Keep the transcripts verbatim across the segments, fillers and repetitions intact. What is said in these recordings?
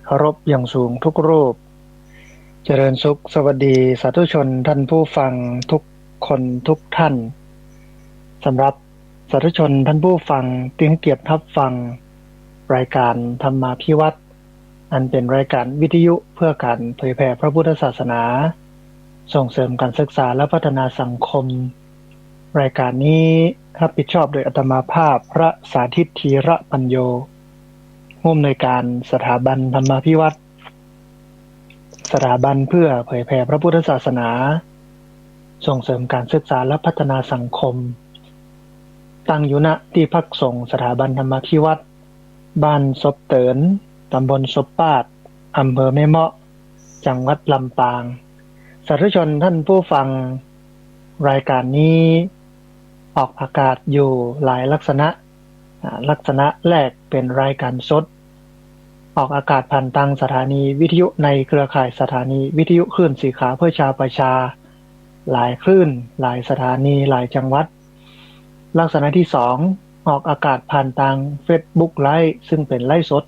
เคารพอย่างสูงทุกรูป เจริญสุขสวัสดีสาธุชนท่านผู้ฟังทุกคนทุกท่าน สำหรับสาธุชนท่านผู้ฟังที่ให้เกียรติรับฟังรายการธรรมาภิวัฒน์ อันเป็นรายการวิทยุเพื่อการเผยแผ่พระพุทธศาสนา ส่งเสริมการศึกษาและพัฒนาสังคม รายการนี้รับผิดชอบโดยอาตมาภาพพระสาธิตธีระปัญโญ ผู้อำนวยการสถาบันธรรมาภิวัฒน์ สถาบันเพื่อเผยแผ่พระพุทธศาสนา ส่งเสริมการศึกษาและพัฒนาสังคม ตั้งอยู่ ณ ที่พักสงฆ์สถาบันธรรมาภิวัฒน์ บ้านศพเติน ตำบลศพปาด อำเภอแม่เมาะ จังหวัดลำปาง สาธุชนท่านผู้ฟัง รายการนี้ออกอากาศอยู่หลายลักษณะ อ่า ลักษณะแรกเป็นรายการสด ออกอากาศผ่านตางสถานีวิทยุในเครือข่ายสถานีวิทยุคลื่นสีขาวเพื่อชาวประชา หลายคลื่น หลายสถานี หลายจังหวัด ลักษณะที่สอง ออกอากาศผ่านตางเฟซบุ๊กไลฟ์ ซึ่งเป็นไลฟ์สด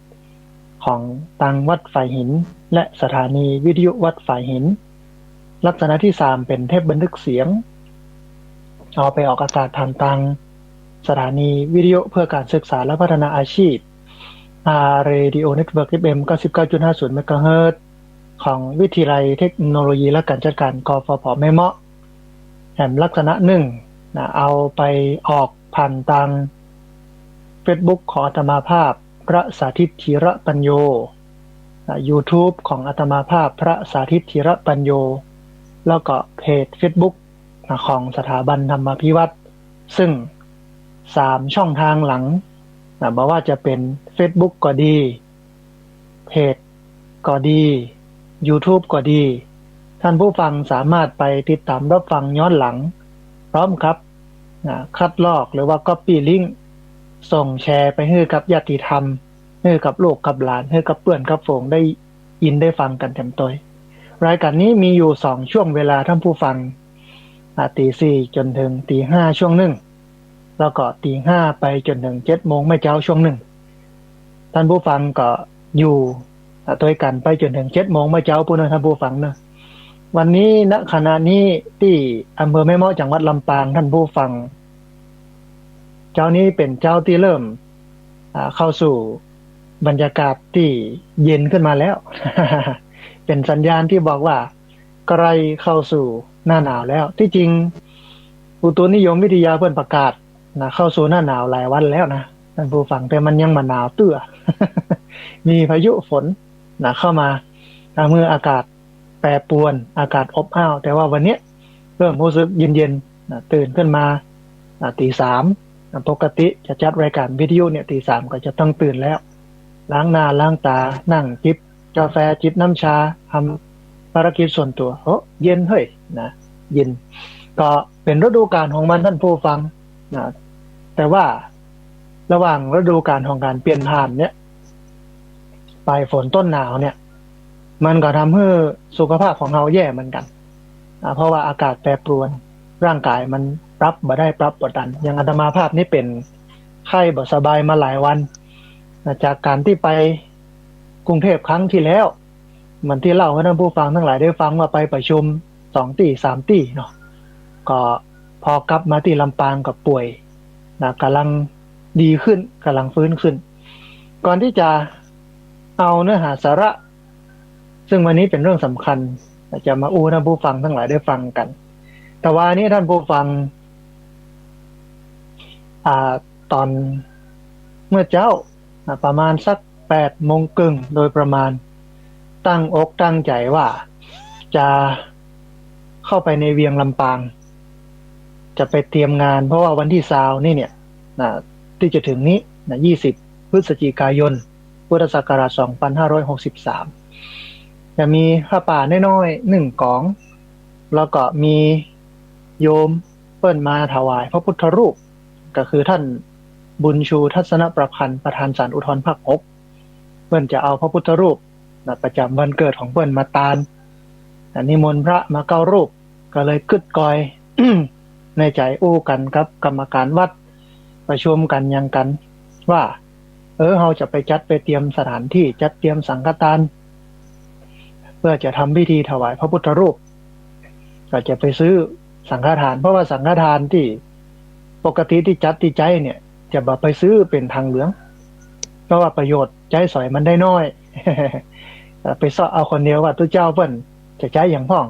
ของตางวัดฝายหิน และสถานีวิทยุวัดฝายหิน ลักษณะที่สามเป็นเทปบันทึกเสียง เอาไปออกอากาศผ่านตางสถานีวิทยุเพื่อการศึกษาและพัฒนาอาชีพ อาร์ Radio Network เอฟ เอ็ม เก้าสิบเก้าจุดห้าศูนย์เมกะเฮิรตซ์ ของวิทยาลัยเทคโนโลยีและการจัดการ กฟผ แม่เมาะ แถมลักษณะหนึ่งนะ เอาไปออกผ่านตางเฟซบุ๊กของอาตมาภาพพระสาธิตธีระปัญโญ อ่า YouTube ของอาตมาภาพพระสาธิตธีระปัญโญ แล้วก็เพจเฟซบุ๊กนะ ของสถาบันธรรมาภิวัฒน์ ซึ่งสามช่องทางหลังนะ บ่ว่าจะเป็นเฟซบุ๊กก็ดี เพจก็ดี YouTube ก็ดี ท่านผู้ฟังสามารถไปติดตามรับฟังย้อนหลัง พร้อมครับนะ คัดลอกหรือว่า copy link ส่งแชร์ไปหื้อกับญาติธรรม หื้อกับลูกกับหลาน หื้อกับเปื้อนกับฝูงได้ยินได้ฟังกั๋นแจ่มตวย รายการนี้มีอยู่สองช่วงเวลาท่านผู้ฟัง อ่า ตีสี่จนถึงตีห้าช่วงนึ่ง แล้วก็ตีห้าไปจนถึงเจ็ดโมงเมื่อเจ๊าช่วงนึ่ง ท่านผู้ฟังก็อยู่ อ่า ตวยกั๋นไปจนถึงเจ็ดโมงเมื่อเจ๊าปู้นเน่อท่านผู้ฟังเน่อ วันนี้ ณ ขณะนี้ตี้อำเภอแม่เมาะ จังหวัดลำปาง ท่านผู้ฟัง เจ๊านี้เป๋นเจ๊าตี้เริ่ม อ่า เข้าสู่บรรยากาศตี้เย็นขึ้นมาแล้ว เป๋นสัญญาณตี้บอกว่าใกล้เข้าสู่หน้าหนาวแล้ว ตี้จริงอุตุนิยมวิทยาเปิ้นประกาศนะ เข้าสู่หน้าหนาวหลายวันแล้วนะท่านผู้ฟัง แต่มันยังบ่หนาวเตื้อ มีพายุฝนนะเข้ามา ทำหื้ออากาศแปรปรวน อากาศอบอ้าว แต่ว่าวันเนี้ยเริ่มฮู้สึกเย็นๆนะ ตื่นขึ้นมา อ่า ตีสาม อ่า ปกติจะจัดรายการวิทยุเนี่ย ตีสามก็จะต้องตื่นแล้ว ล้างหน้าล้างต๋า นั่งจิบกาแฟจิบน้ำชา ทำภารกิจส่วนตั๋ว โอ้ เย็นเฮ้ยนะ เย็น ก็เป๋นฤดูกาลของมันท่านผู้ฟังนะ แต่ว่าระหว่างฤดูกาลของก๋านเปลี่ยนผ่านเนี่ย ปลายฝนต้นหนาวเนี่ย มันก็ทำหื้อสุขภาพของเฮาแย่เหมือนกั๋น อ่า เพราะว่าอากาศแปรปรวน ร่างกายมันปรับบ่ได้ปรับบ่ตัน อย่างอาตมาภาพนี่เป๋นไข้บ่สบายมาหลายวัน อ่า จากก๋านตี้ไปกรุงเทพฯครั้งตี้แล้ว เหมือนตี้เล่าหื้อท่านผู้ฟังตังหลายได้ฟังว่าไปประชุมสองตี้สามตี้เนาะ ก็พอกลับมาตี้ลำปางก็ป่วยนะ ก่ำลังดีขึ้น ก่ำลังฟื้นขึ้น ก่อนตี้จะเอาเนื้อหาสาระ ซึ่งวันนี้เป๋นเรื่องสำคัญ จะมาอู้หื้อท่านผู้ฟังตังหลายได้ฟังกั๋น แต่ว่าอันนี้ท่านผู้ฟัง อ่า ต๋อนเมื่อเจ๊า อ่า ประมาณสักแปดโมงเกิ่งโดยประมาณ ตั้งอกตั้งใจ๋ว่าจะเข้าไปในเวียงลำปาง จะไปเตรียมงาน เพราะว่าวันตี้ซาวนี่เนี่ย นะ ตี้จะถึงนี้นะ ยี่สิบ พฤศจิกายน พุทธศักราช สองพันห้าร้อยหกสิบสาม จะมีผ้าป่าน้อยๆ นึ่งก๋อง แล้วก็มีโยมเปิ้นมาถวายพระพุทธรูป ก็คือท่านบุญชูทัศนประพันธ์ ประธานศาลอุทธรณ์ภาคหก เปิ้นจะเอาพระพุทธรูปนะ ประจ๋ำวันเกิดของเปิ้นมาตาน อ่า นิมนต์พระมาเก้ารูป ก็เลยกึ๊ดกอย ในใจ๋อู้กั๋นกับกรรมการวัด ประชุมกั๋นหยังกั๋นว่า เออ เฮาจะไปจัดไปเตรียมสถานที่ จัดเตรียมสังฆทาน เพื่อจะทำพิธีถวายพระพุทธรูป ก็จะไปซื้อสังฆทาน เพราะว่าสังฆทานตี้ปกติตี้จัดตี้ใจ๊เนี่ย จะบ่ไปซื้อเป๋นถังเหลือง เพราะว่าประโยชน์ใจ๊สอยมันได้น้อย ไปเซาะเอาคนเดียวว่าตุ๊เจ้าเปิ้นจะใจ๊หยังพ่อง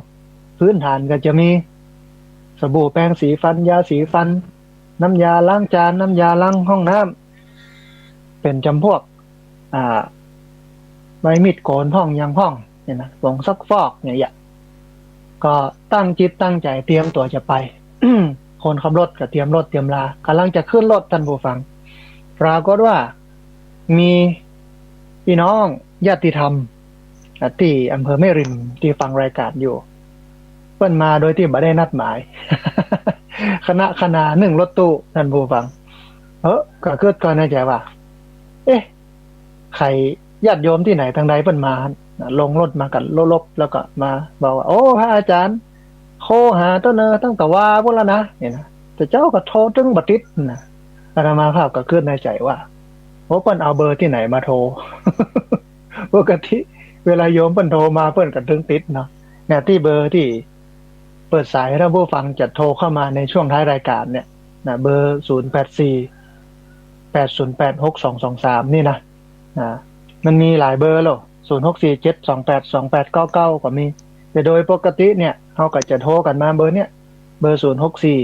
พื้นฐานก็จะมีสบู่แปรงสีฟัน ยาสีฟัน น้ำยาล้างจาน น้ำยาล้างห้องน้ำ เป๋นจ๋ำพวก อ่า ใบมีดโกนพ่องหยังพ่องเนี่ยนะ ผงซักฟอกเนี่ย ก็ตั้งจิตตั้งใจ๋เตรียมตั๋วจะไป คนขับรถก็เตรียมรถเตรียมลา ก่ำลังจะขึ้นรถ ต้านผู้ฟัง ปรากฏว่ามีปี้น้องญาติธรรม อ่า ตี้อำเภอแม่ริมตี้ฟังรายก๋านอยู่ เปิ้นมาโดยตี้บ่ได้นัดหมาย คณะคณานึ่งรถตู้ ต้านผู้ฟัง เออ ก็กึ๊ดก่อนในใจ๋ว่า เอ๊ะ ใค่ญาติโยมตี้ไหนตางใดเปิ้นมา ลงรถมากั๋นลบๆ แล้วก็มาบอกว่า โอ้ พระอาจ๋ารย์ โทรหาเต๊อะเนอ ตั้งแต่วาปู๊นแล้วนะ เนี่ยนะ แต่เจ้าก็โทรตึงบ่ติดนะ อาตมาภาพก็กึ๊ดในใจ๋ว่า โอ้ เปิ้นเอาเบอร์ตี้ไหนมาโทร ปกติเวลาโยมเปิ้นโทรมาเปิ้นก็ตึงติดเนาะ เนี่ย ตี้เบอร์ตี้เปิดสายให้ต้านผู้ฟังจะโทรเข้ามาในช่วงท้ายรายก๋านเนี่ยนะ เบอร์ ศูนย์แปดสี่ แปดศูนย์แปด หกสองสองสาม นี่นะ อ่า มันมีหลายเบอร์แล้ว ศูนย์หกสี่ เจ็ดสองแปด สองแปดเก้าเก้า ก็มี แต่โดยปกติเนี่ย เฮาก็จะโทรกั๋นมาเบอร์เนี่ย เบอร์ ศูนย์หกสี่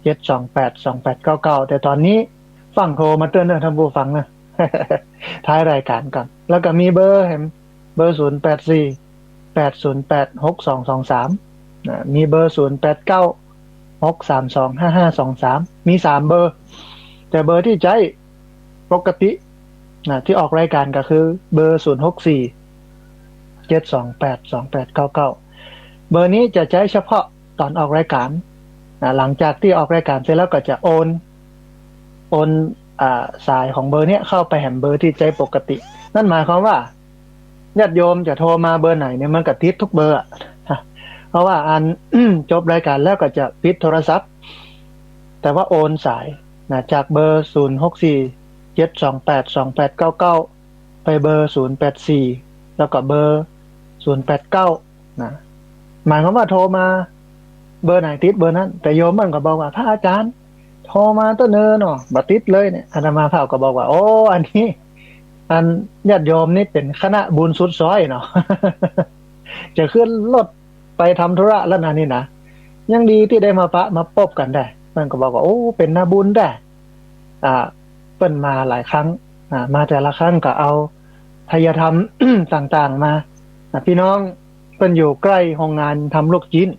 เจ็ดสองแปด สองแปดเก้าเก้า แต่ต๋อนนี้ฟั่งโทรมาเต๊อะเนอ ต้านผู้ฟังนะ ท้ายรายก๋านก่อน แล้วก็มีเบอร์แหม เบอร์ ศูนย์แปดสี่ แปดศูนย์แปด หกสองสองสาม นะ มีเบอร์ ศูนย์แปดเก้า หกสามสอง ห้าห้าสองสาม มีสามเบอร์ แต่เบอร์ตี้ใจ๊ปกตินะ ตี้ออกรายก๋านก็คือเบอร์ ศูนย์หกสี่ เจ็ดสองแปด สองแปดเก้าเก้า เบอร์นี้จะใจ๊เฉพาะต๋อนออกรายก๋านนะ หลังจากตี้ออกรายก๋านเสร็จแล้วก็จะโอน โอน อ่า สายของเบอร์เนี้ยเข้าไปแหมเบอร์ตี้ใจ๊ปกติ นั่นหมายความว่า ญาติโยมจะโทรมาเบอร์ไหนเนี่ย มันก็ติดทุกเบอร์อะ เพราะว่าอัน จบรายก๋านแล้วก็จะปิดโทรศัพท์ แต่ว่าโอนสายนะ จากเบอร์ ศูนย์หกสี่ เจ็ดสองแปด สองแปดเก้าเก้า ไปเบอร์ ศูนย์แปดสี่ แล้วก็เบอร์ ศูนย์แปดเก้า นะ หมายความว่าโทรมาเบอร์ไหนติดเบอร์นั้น แต่โยมมันก็บอกว่า พระอาจ๋ารย์ โทรมาเต๊อะเนอเนาะ บ่ติดเลยเนี่ย อาตมาภาพก็บอกว่า โอ้ อันนี้ อันญาติโยมนี่เป๋นคณะบุญสุดซ้อยเนาะ จะขึ้นรถไปทำธุระแล้วนะนี่นะ ยังดีตี้ได้มาปะมาปบกั๋นได้ มันก็บอกว่า โอ้ เป๋นนาบุญได้ อ่า เปิ้นมาหลายครั้ง อ่า มาแต่ละครั้งก็เอาไทยธรรม ต่างๆ มา อ่า ปี้น้องเปิ้นอยู่ใก้โฮงงานทำลูกจิ๊น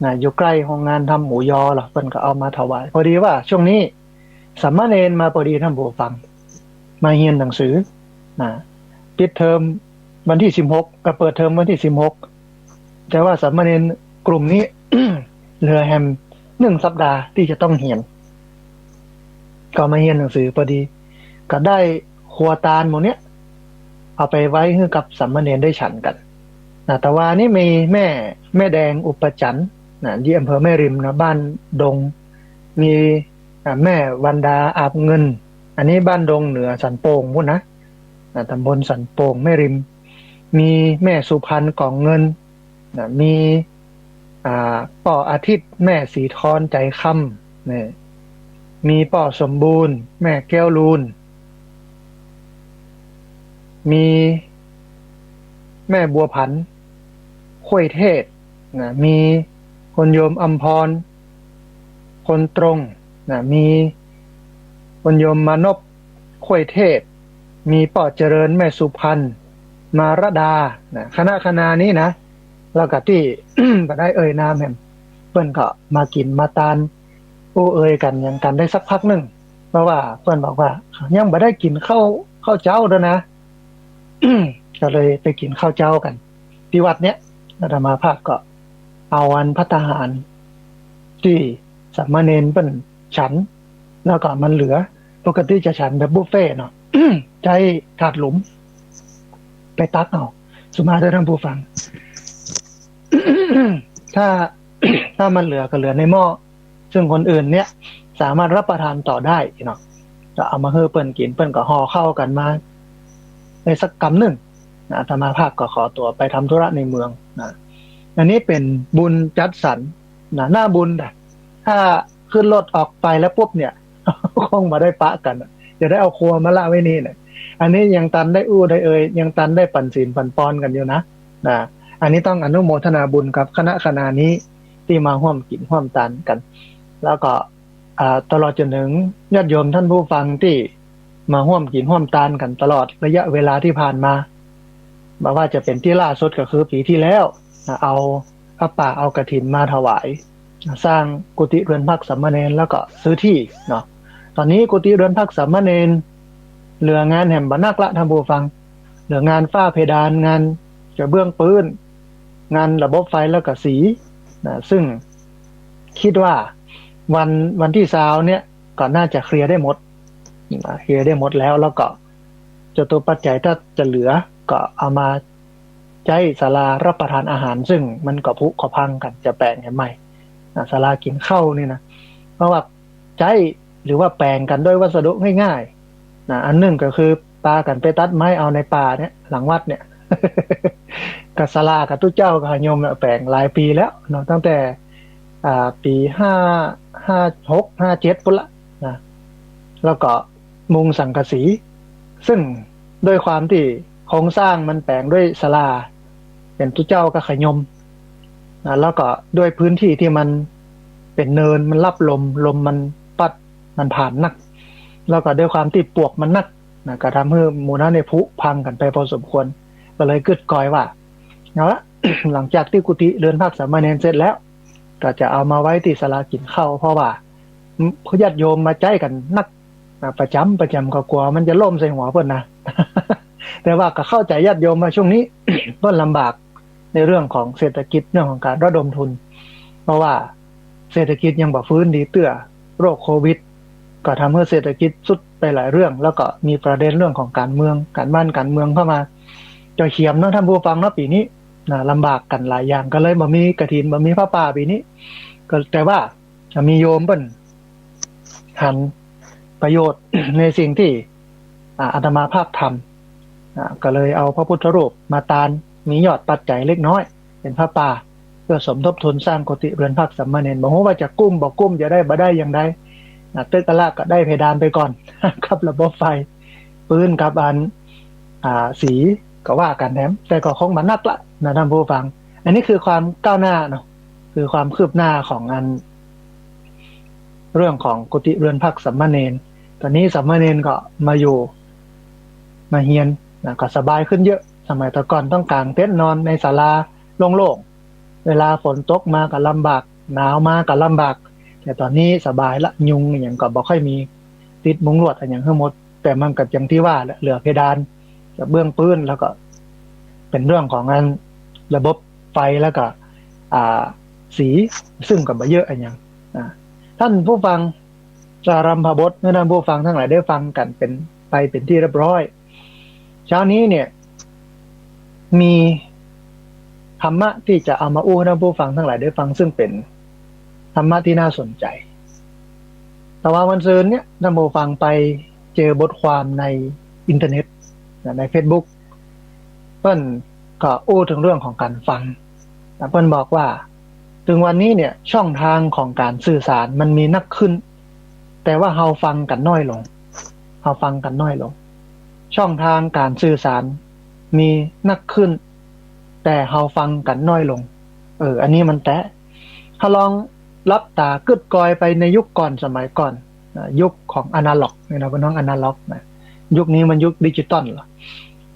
นะ อยู่ใก้โฮงงานทำหมูยอเหรอ เปิ้นก็เอามาถวาย พอดีว่าช่วงนี้สามเณรมาพอดีต้านผู้ฟัง มาเฮียนหนังสือ นะ ปิดเทอมวันตี้สิบหก ก็เปิดเทอมวันตี้สิบหก แต่ว่าสามเณรกลุ่มนี้ เหลือแหมนึ่งสัปดาห์ตี้จะต้องเฮียน ก็มาเฮียนหนังสือพอดี ก็ได้ครัวตาลหมู่เนี้ย เอาไปไว้หื้อกับสามเณรได้ฉันกั๋น นะ แต่ว่านี่มีแม่ แม่แดงอุปจันทร์ นะ ตี้อำเภอแม่ริมนะ บ้านดง มี อ่า แม่วันดาอาบเงิน อันนี้บ้านดงเหนือสันโป่งปู๊นนะ อ่า ต๋ำบลสันโป่งแม่ริม มีแม่สุพรรณกองเงิน นะ มี อ่า ป้ออาทิตย์ แม่สีทรใจคำ นี่ มีป้อสมบูรณ์ แม่แก้วลูน มีแม่บัวผัน ข้วยเทพ นะ มีคุณโยมอำพร คนตรง นะ มีคุณโยมมานพ ข้วยเทพ มีป้อเจริญ แม่สุพรรณ มารดา นะ คณะคณานี้นะ แล้วก็ตี้ บ่ได้เอ่ยนามแหม เปิ้นก็มากิ๋นมาตาน อู้เอ่ยกั๋นหยังกั๋นได้สักพักนึ่ง เพราะว่าเปิ้นบอกว่า ยังบ่ได้กิ๋นข้าว ข้าวเจ๊าเตื้อนะ ก็เลยไปกิ๋นข้าวเจ๊ากั๋น ตี้วัดเนี้ย อาตมาภาพก็เอาอันภัตตาหารตี้สามเณรเปิ้นฉัน แล้วก็มันเหลือ ปกติจะฉันแบบบุฟเฟ่ต์เนาะ ใจ๊ถาดหลุม ไปตักเอา สุภาพเด้อต้านผู้ฟัง ถ้า ถ้ามันเหลือก็เหลือในหม้อ ซึ่งคนอื่นเนี่ยสามารถรับประทานต่อได้เนาะ ก็เอามาหื้อเปิ้นกิ๋น เปิ้นก็ห่อข้าวกั๋นมาได้สักกำนึ่งนะ อาตมาภาพก็ขอตั๋วไปทำธุระในเมืองนะ อันนี้เป๋นบุญจัดสรรนะ หน้าบุญนะ ถ้าขึ้นรถออกไปแล้วปุ๊บเนี่ย คงบ่ได้ปะกั๋นอะ จะได้เอาครัวมาละไว้นี่นะ อันนี้ยังตันได้อู้ได้เอ่ย ยังตันได้ปั๋นศีลปั๋นปอนกั๋นอยู่นะ นะ อันนี้ต้องอนุโมทนาบุญกับคณะคณานี้ตี้มาฮ่วมกิ๋นฮ่วมตานกั๋น แล้วก็ อ่า ตลอดจ๋นเถิงญาติโยมท่านผู้ฟังตี้มาฮ่วมกิ๋นฮ่วมตานกั๋นตลอดระยะเวลาตี้ผ่านมา บ่ว่าจะเป๋นตี้ล่าสุดก็คือปี๋ตี้แล้วนะ เอาผ้าป่าเอากฐินมาถวาย สร้างกุฏิเรือนพักสามเณร แล้วก็ซื้อตี้เนาะ ต๋อนนี้กุฏิเรือนพักสามเณร เหลืองานแหมบ่นักละท่านผู้ฟัง เหลืองานฝ้าเพดาน งานกระเบื้องปื๊น งานระบบไฟแล้วก็สีนะ ซึ่ง กึ๊ดว่าวัน วันตี้ซาวเนี่ยก็น่าจะเคลียร์ได้หมดนะ เคลียร์ได้หมดแล้ว แล้วก็จตุปัจจัยถ้าจะเหลือก็เอามาใจ๊ศาลารับประทานอาหาร ซึ่งมันก็ผุก็พังกั๋น จะแป๋งแหมใหม่นะ ศาลากิ๋นข้าวนี่นะ เพราะว่าใจ๊หรือว่าแป๋งกั๋นด้วยวัสดุง่ายๆนะ อันนึ่งก็คือปากั๋นไปตัดไม้เอาในป่าเนี่ย หลังวัดเนี่ย ก็ศาลาก็ตุ๊เจ้าก็โยมเนี่ยแป๋งหลายปี๋แล้วเนาะ ตั้งแต่ อ่า ปี๋ห้า ห้าหก ห้าเจ็ด ปู๊นละนะ แล้วก็มุงสังกะสี ซึ่งด้วยความตี้โครงสร้างมันแป๋งด้วยศาลา เป๋นตุ๊เจ้าก็ขยมนะ แล้วก็ด้วยพื้นตี้ตี้มันเป๋นเนิน มันรับลม ลมมันปั๊ด มันผ่านนัก แล้วก็ด้วยความตี้ปวกมันนักนะ ก็ทำหื้อหมู่นั้นเนี่ยผุพังกั๋นไปพอสมควร ก็เลยกึ๊ดกอยว่า เอาละ หลังจากตี้กุฏิเรือนพักสามเณรเสร็จแล้ว ก็จะเอามาไว้ตี้ศาลากิ๋นข้าว เพราะว่า อืม ญาติโยมมาใจ๊กั๋นนักนะ ประจ๋ำประจ๋ำ ก็กั๋วมันจะล่มใส่หัวเปิ้นนะ แต่ว่าก็เข้าใจ๋ญาติโยมว่าช่วงนี้ เปิ้นลำบากในเรื่องของเศรษฐกิจ เรื่องของก๋านระดมทุน เพราะว่าเศรษฐกิจยังบ่ฟื้นดีเตื้อ โรคโควิด ก็ทำหื้อเศรษฐกิจทรุดไปหลายเรื่อง แล้วก็มีประเด็นเรื่องของก๋านเมือง ก๋านบ้านก๋านเมืองเข้ามา ก็เขียมเนาะท่านผู้ฟังเนาะ ปี๋นี้นะ ลำบากกั๋นหลายอย่าง ก็เลยบ่มีกฐิน บ่มีผ้าป่าปี๋นี้ ก็แต่ว่า มีโยมเปิ้นหันประโยชน์ในสิ่งตี้ อ่า อาตมาภาพทำ อ่า ก็เลยเอาพระพุทธรูปมาตาน มียอดปัจจัยเล็กน้อย เป๋นผ้าป่า เพื่อสมทบทุนสร้างกุฏิเรือนพักสามเณร บ่ฮู้ว่าจะกุ้มบ่กุ้ม จะได้บ่ได้อย่างใด อ่า ตึกอะละก็ได้เพดานไปก่อน กับระบบไฟ ปื๊นกับอัน อ่า สีก็ว่ากั๋นแถม แต่ก็คงบ่นักละนะท่านผู้ฟัง อันนี้คือความก้าวหน้าเนาะ คือความคืบหน้าของอัน เรื่องของกุฏิเรือนพักสามเณร ต๋อนนี้สามเณรก็มาอยู่ มาเฮียนนะ ก็สบายขึ้นเยอะ สมัยแต่ก่อนต้องก๋างเต็นท์นอนในศาลาโล่งๆ เวลาฝนตกมาก็ลำบาก หนาวมาก็ลำบาก แต่ต๋อนนี้สบายละ ยุงอะหยังก็บ่ค่อยมี ติดมุงลวดอะหยังหื้อหมด แต่มันก็อย่างตี้ว่าแหละ เหลือเพดาน กระเบื้องปื๊น แล้วก็เป๋นเรื่องของอันระบบไฟ แล้วก็ อ่า สี ซึ่งก็บ่เยอะอะหยัง อ่า ท่านผู้ฟัง สารัมภบท หื้อท่านผู้ฟังตังหลายได้ฟังกั๋นเป๋น ไปเป๋นตี้เรียบร้อย เช้านี้เนี่ย มีธรรมะตี้จะเอามาอู้หื้อท่านผู้ฟังตังหลายได้ฟัง ซึ่งเป๋นธรรมะตี้น่าสนใจ๋ แต่ว่าวันซืนเนี่ย ท่านผู้ฟังไปเจอบทความในอินเทอร์เน็ตนะ ในเฟซบุ๊ก เปิ้นก็อู้เถิงเรื่องของก๋านฟังนะ เปิ้นบอกว่า เถิงวันนี้เนี่ย ช่องทางของก๋านสื่อสารมันมีนักขึ้น แต่ว่าเฮาฟังกั๋นน้อยลง เฮาฟังกั๋นน้อยลง ช่องทางก๋านสื่อสารมีนักขึ้น แต่เฮาฟังกั๋นน้อยลง เออ อันนี้มันแต๊ เฮาลองหลับตากึ๊ดกอยไปในยุคก่อน สมัยก่อนนะ ยุคของอนาล็อกเนี่ยนะ เปิ้นฮ้องอนาล็อกนะ ยุคนี้มันยุคดิจิตอลละ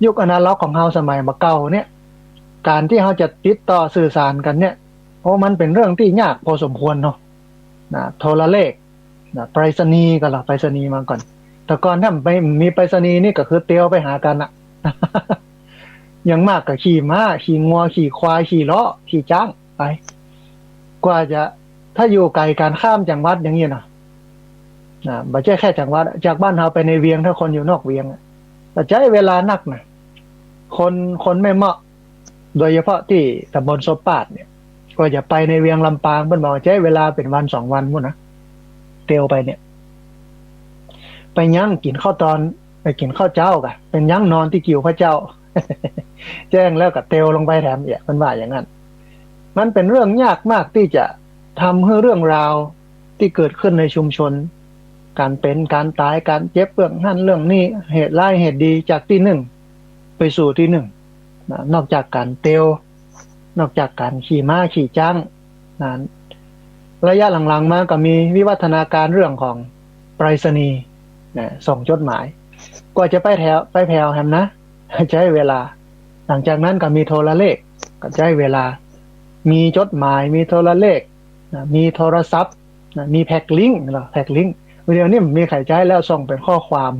ยุคอนาล็อกของเฮาสมัยบ่าเก่าเนี่ย ก๋านตี้เฮาจะติดต่อสื่อสารกั๋นเนี่ย โอ้ มันเป๋นเรื่องตี้ยากพอสมควรเนาะ นะ โทรเลขนะ ไปรษณีย์ก่อนละ ไปรษณีย์มาก่อน แต่ก่อนถ้าบ่มีไปรษณีย์นี่ก็คือเตียวไปหากั๋นอะ อย่างมากก็ขี่ม้า ขี่งัว ขี่ควาย ขี่เลาะ ขี่จ๊างไป กว่าจะ ถ้าอยู่ไก๋กั๋นข้ามจังหวัดอย่างนี้นะ นะ บ่ใจ้แค่จังหวัดอะ จากบ้านเฮาไปในเวียง ถ้าคนอยู่นอกเวียงอะ ก็ใจ๊เวลานักนะ คน คนแม่เมาะ โดยเฉพาะตี้ต๋ำบลโสปาดเนี่ย กว่าจะไปในเวียงลำปาง เปิ้นบอกว่าใจ๊เวลาเป๋นวันสองวันปู๊นนะ เตียวไปเนี่ย ไปยั้งกิ๋นข้าวตอน ไปกิ๋นข้าวเจ๊ากะ ไปยั้งนอนตี้กิ่วพระเจ้า แจ้งแล้วก็เตียวลงไปแถมเอียะ เปิ้นว่าอย่างนั้น มันเป๋นเรื่องยากมากตี้จะทำหื้อเรื่องราวตี้เกิดขึ้นในชุมชน ก๋านเป๋น ก๋านต๋าย ก๋านเจ็บ เรื่องหั้นเรื่องนี้ เหตุร้ายเหตุดี จากตี้นึ่งไปสู่ตี้นึ่งนะ นอกจากก๋านเตียว นอกจากก๋านขี่ม้าขี่จ๊างนะ ระยะหลังๆ มาก็มีวิวัฒนาการเรื่องของไปรษณีย์นะ ส่งจดหมาย กว่าจะไปแถว ไปแผวแหมนะ ใจ๊เวลา หลังจากนั้นก็มีโทรเลข ก็ใจ๊เวลา มีจดหมาย มีโทรเลขนะ มีโทรศัพท์นะ มีแพ็คลิงก์เนาะ แพ็คลิงก์ เดี๋ยวนี้บ่มีใผใจ๊แล้ว ส่งเป๋นข้อความ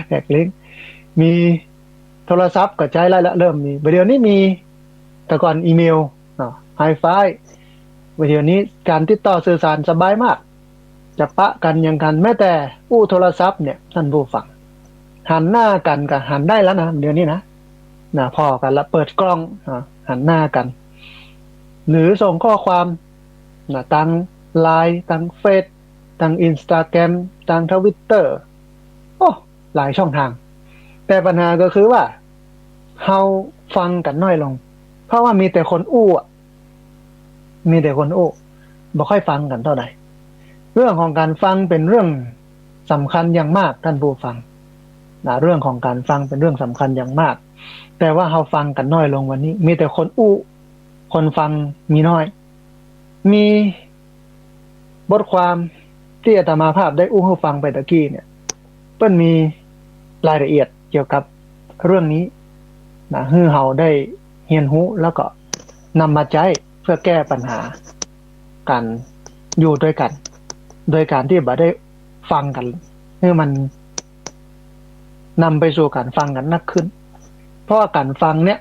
แพ็คลิงก์ มีโทรศัพท์ก็ใจ๊ได้ละ เริ่มมี เดี๋ยวนี้มี แต่ก่อนอีเมลเนาะ ไฮไฟ เดี๋ยวนี้ก๋านติดต่อสื่อสารสบายมาก จะปะกั๋นหยังกั๋น แม้แต่อู้โทรศัพท์เนี่ย ท่านผู้ฟัง หันหน้ากั๋นก็หันได้แล้วนะ เดี๋ยวนี้นะ นะ ผ่อกั๋นละ เปิดกล้อง อ่า หันหน้ากั๋น หรือส่งข้อความนะ ตางไลน์ ตางเฟซ ตางอินสตาแกรม ตางทวิตเตอร์ โอ้ หลายช่องทาง แต่ปัญหาก็คือว่า เฮาฟังกั๋นน้อยลง เพราะว่ามีแต่คนอู้อะ มีแต่คนอู้ บ่ค่อยฟังกั๋นเต้าใด เรื่องของก๋านฟังเป๋นเรื่องสำคัญอย่างมาก ท่านผู้ฟังนะ เรื่องของก๋านฟังเป๋นเรื่องสำคัญอย่างมาก แต่ว่าเฮาฟังกั๋นน้อยลง วันนี้มีแต่คนอู้ คนฟังมีน้อย มีบทความตี้อาตมาภาพได้อู้หื้อฟังไปตะกี้เนี่ย เปิ้นมีรายละเอียดเกี่ยวกับเรื่องนี้นะ หื้อเฮาได้เฮียนฮู้ แล้วก็นำมาใจ๊เพื่อแก้ปัญหาก๋านอยู่ตวยกั๋น โดยก๋านตี้บ่ได้ฟังกั๋น หื้อมันนำไปสู่ก๋านฟังกั๋นนักขึ้น เพราะว่าก๋านฟังเนี่ย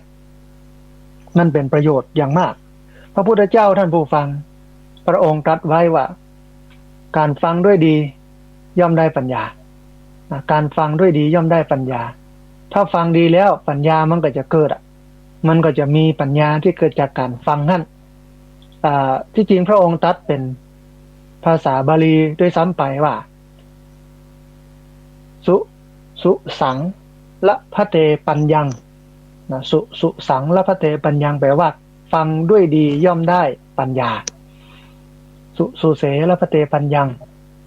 มันเป๋นประโยชน์อย่างมาก พระพุทธเจ้า ท่านผู้ฟัง พระองค์ตรัสไว้ว่า ก๋านฟังด้วยดีย่อมได้ปัญญา อ่ะ ก๋านฟังด้วยดีย่อมได้ปัญญา ถ้าฟังดีแล้วปัญญามันก็จะเกิดอ่ะ มันก็จะมีปัญญาตี้เกิดจากก๋านฟังหั้น อ่า ตี้จริงพระองค์ตรัสเป๋นภาษาบาลีด้วยซ้ำไปว่า สุ สุสัง ละพะเต ปัญญัง นะ สุ สุสัง ละพะเต ปัญญัง แปลว่า ฟังด้วยดีย่อมได้ปัญญา สุ สุเส ละพะเต ปัญญัง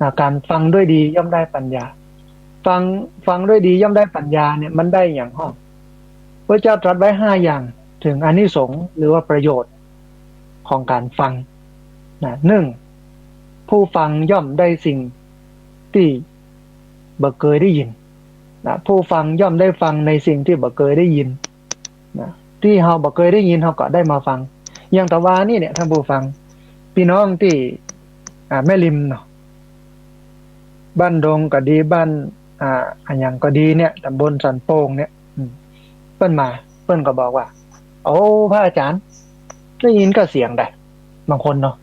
นะ ก๋านฟังด้วยดีย่อมได้ปัญญา ฟัง ฟังด้วยดีย่อมได้ปัญญาเนี่ย มันได้หยังห้อง พระเจ้าตรัสไว้ห้าอย่าง เถิงอานิสงส์หรือว่าประโยชน์ของก๋านฟัง นะ นึ่ง ผู้ฟังย่อมได้สิ่งตี้บ่เกยได้ยิน นะ ผู้ฟังย่อมได้ฟังในสิ่งตี้บ่เกยได้ยิน นะ ตี้เฮาบ่เกยได้ยิน เฮาก็ได้มาฟัง อย่างตะวานี้เนี่ย ท่านผู้ฟัง ปี้น้องตี้ อ่า แม่ริมเนาะ บ้านดงก็ดี บ้าน อ่า อะหยังก็ดีเนี่ย ตำบลสันโป่งเนี่ย อืม เปิ้นมา เปิ้นก็บอกว่า โอ้ พระอาจ๋ารย์ ได้ยินก้าเสียงได้ บางคนเนาะ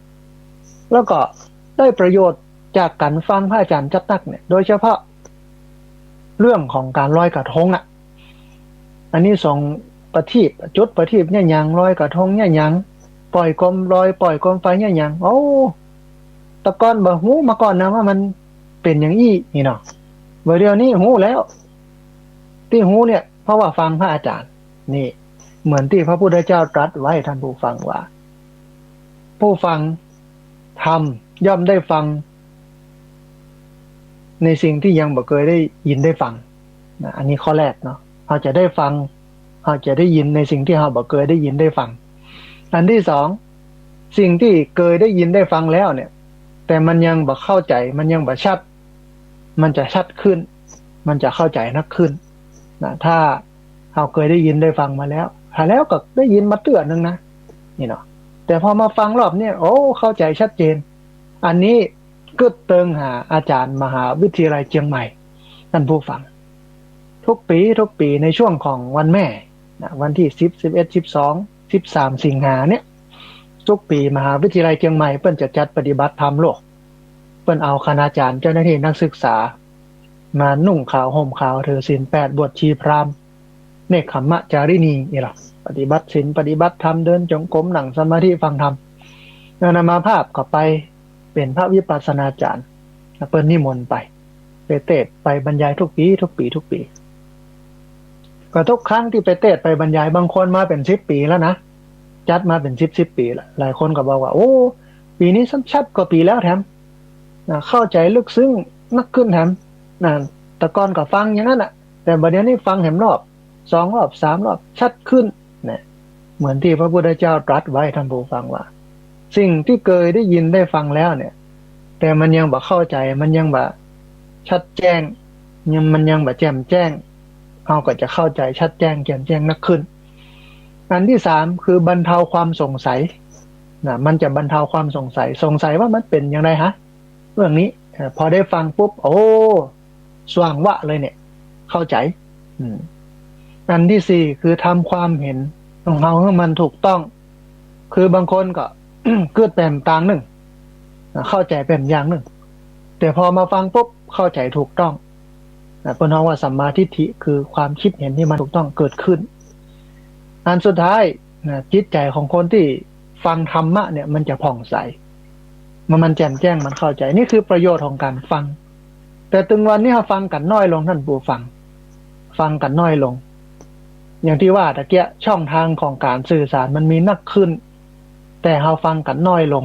แล้วก็ได้ประโยชน์จากก๋านฟังพระอาจ๋ารย์จัดนักเนี่ย โดยเฉพาะเรื่องของก๋านลอยกระทงอะ อานิสงส์ประทีป จุดประทีปเนี่ยหยัง ลอยกระทงเนี่ยหยัง ปล่อยโคมลอย ปล่อยโคมไฟเนี่ยหยัง โอ้ ตะก่อนบ่ฮู้มาก่อนนะว่ามันเป๋นอย่างอี้นี่เนาะ บ่าเดี๋ยวนี้ฮู้แล้ว ตี้ฮู้เนี่ย เพราะว่าฟังพระอาจ๋ารย์ นี่ เหมือนตี้พระพุทธเจ้าตรัสไว้ ท่านผู้ฟัง ว่า ผู้ฟังธรรมย่อมได้ฟังในสิ่งตี้ยังบ่เกยได้ยินได้ฟัง นะ อันนี้ข้อแรกเนาะ เฮาจะได้ฟัง เฮาจะได้ยินในสิ่งตี้เฮาบ่เกยได้ยินได้ฟัง อันตี้สอง สิ่งตี้เกยได้ยินได้ฟังแล้วเนี่ย แต่มันยังบ่เข้าใจ๋ มันยังบ่ชัด มันจะชัดขึ้น มันจะเข้าใจ๋นักขึ้น นะ ถ้าเฮาเกยได้ยินได้ฟังมาแล้ว หาแล้วก็ได้ยินมาเตื้อนึ่งนะ นี่เนาะ แต่พอมาฟังรอบเนี่ย โอ้ เข้าใจ๋ชัดเจน อันนี้กึ๊ดเติงหาอาจ๋ารย์มหาวิทยาลัยเจียงใหม่ ท่านผู้ฟัง ทุกปี๋ ทุกปี๋ในช่วงของวันแม่ นะ วันตี้สิบ สิบเอ็ด สิบสอง สิบสาม สิงหาเนี่ย ทุกปี๋มหาวิทยาลัยเจียงใหม่เปิ้นจะจัดปฏิบัติธรรมโลก เปิ้นเอาคณาจ๋ารย์ เจ้าหน้าตี้ นักศึกษา มานุ่งขาวห่มขาว ถือศีลแปด บวชชีพราหมณ์ เนกขัมมจาริณี นี่ล่ะ ปฏิบัติศีล ปฏิบัติธรรม เดินจงกรม นั่งสมาธิ ฟังธรรม อาตมาภาพก็ไปเป๋นพระวิปัสสนาจ๋ารย์ เปิ้นนิมนต์ไป ไปเตสน์ไปบรรยายทุกปี๋ ทุกปี๋ ทุกปี๋ ก็ทุกครั้งตี้ไปเตสน์ไปบรรยาย บางคนมาเป๋นสิบปี๋แล้วนะ จัดมาเป๋นสิบ สิบปี๋แล้ว หลายคนก็บอกว่า โอ้ ปี๋นี้ซ้ำชัดกว่าปี๋แล้วแถม นะ เข้าใจ๋ลึกซึ้งนักขึ้นแถม นะ แต่ก่อนก็ฟังอย่างนั้นน่ะ แต่บัดเดี๋ยวนี้ฟังแถมรอบ สองรอบ สามรอบ ชัดขึ้น นะ เหมือนตี้พระพุทธเจ้าตรัสไว้ ท่านผู้ฟัง ว่า สิ่งตี้เกยได้ยินได้ฟังแล้วเนี่ย แต่มันยังบ่เข้าใจ๋ มันยังบ่ชัดแจ้ง ยัง มันยังบ่แจ่มแจ้ง เฮาก็จะเข้าใจ๋ชัดแจ้งแจ่มแจ้งนักขึ้น อันตี้สามคือบรรเทาความสงสัย นะ มันจะบรรเทาความสงสัย สงสัยว่ามันเป๋นอย่างไรฮะ เรื่องนี้ เอ่อ พอได้ฟังปุ๊บ โอ้ สว่างวะเลยเนี่ย เข้าใจ๋ อืม อันตี้สี่คือทำความเห็นของเฮาหื้อมันถูกต้อง คือบางคนก็ กึ๊ดแป๋นตางนึ่ง อ่ะ เข้าใจ๋แป๋นอย่างนึ่ง แต่พอมาฟังปุ๊บ เข้าใจ๋ถูกต้อง อ่ะ เปิ้นฮ้องว่าสัมมาทิฏฐิ คือความคิดเห็นตี้มันถูกต้องเกิดขึ้น อันสุดท้าย นะ จิตใจ๋ของคนตี้ฟังธรรมะเนี่ย มันจะผ่องใส มัน มันแจ่มแจ้ง มันเข้าใจ๋ นี่คือประโยชน์ของก๋านฟัง แต่ตึงวันนี้เฮาฟังกั๋นน้อยลง ท่านผู้ฟัง ฟังกั๋นน้อยลง อย่างตี้ว่าตะเกียะ ช่องทางของก๋านสื่อสารมันมีนักขึ้น แต่เฮาฟังกั๋นน้อยลง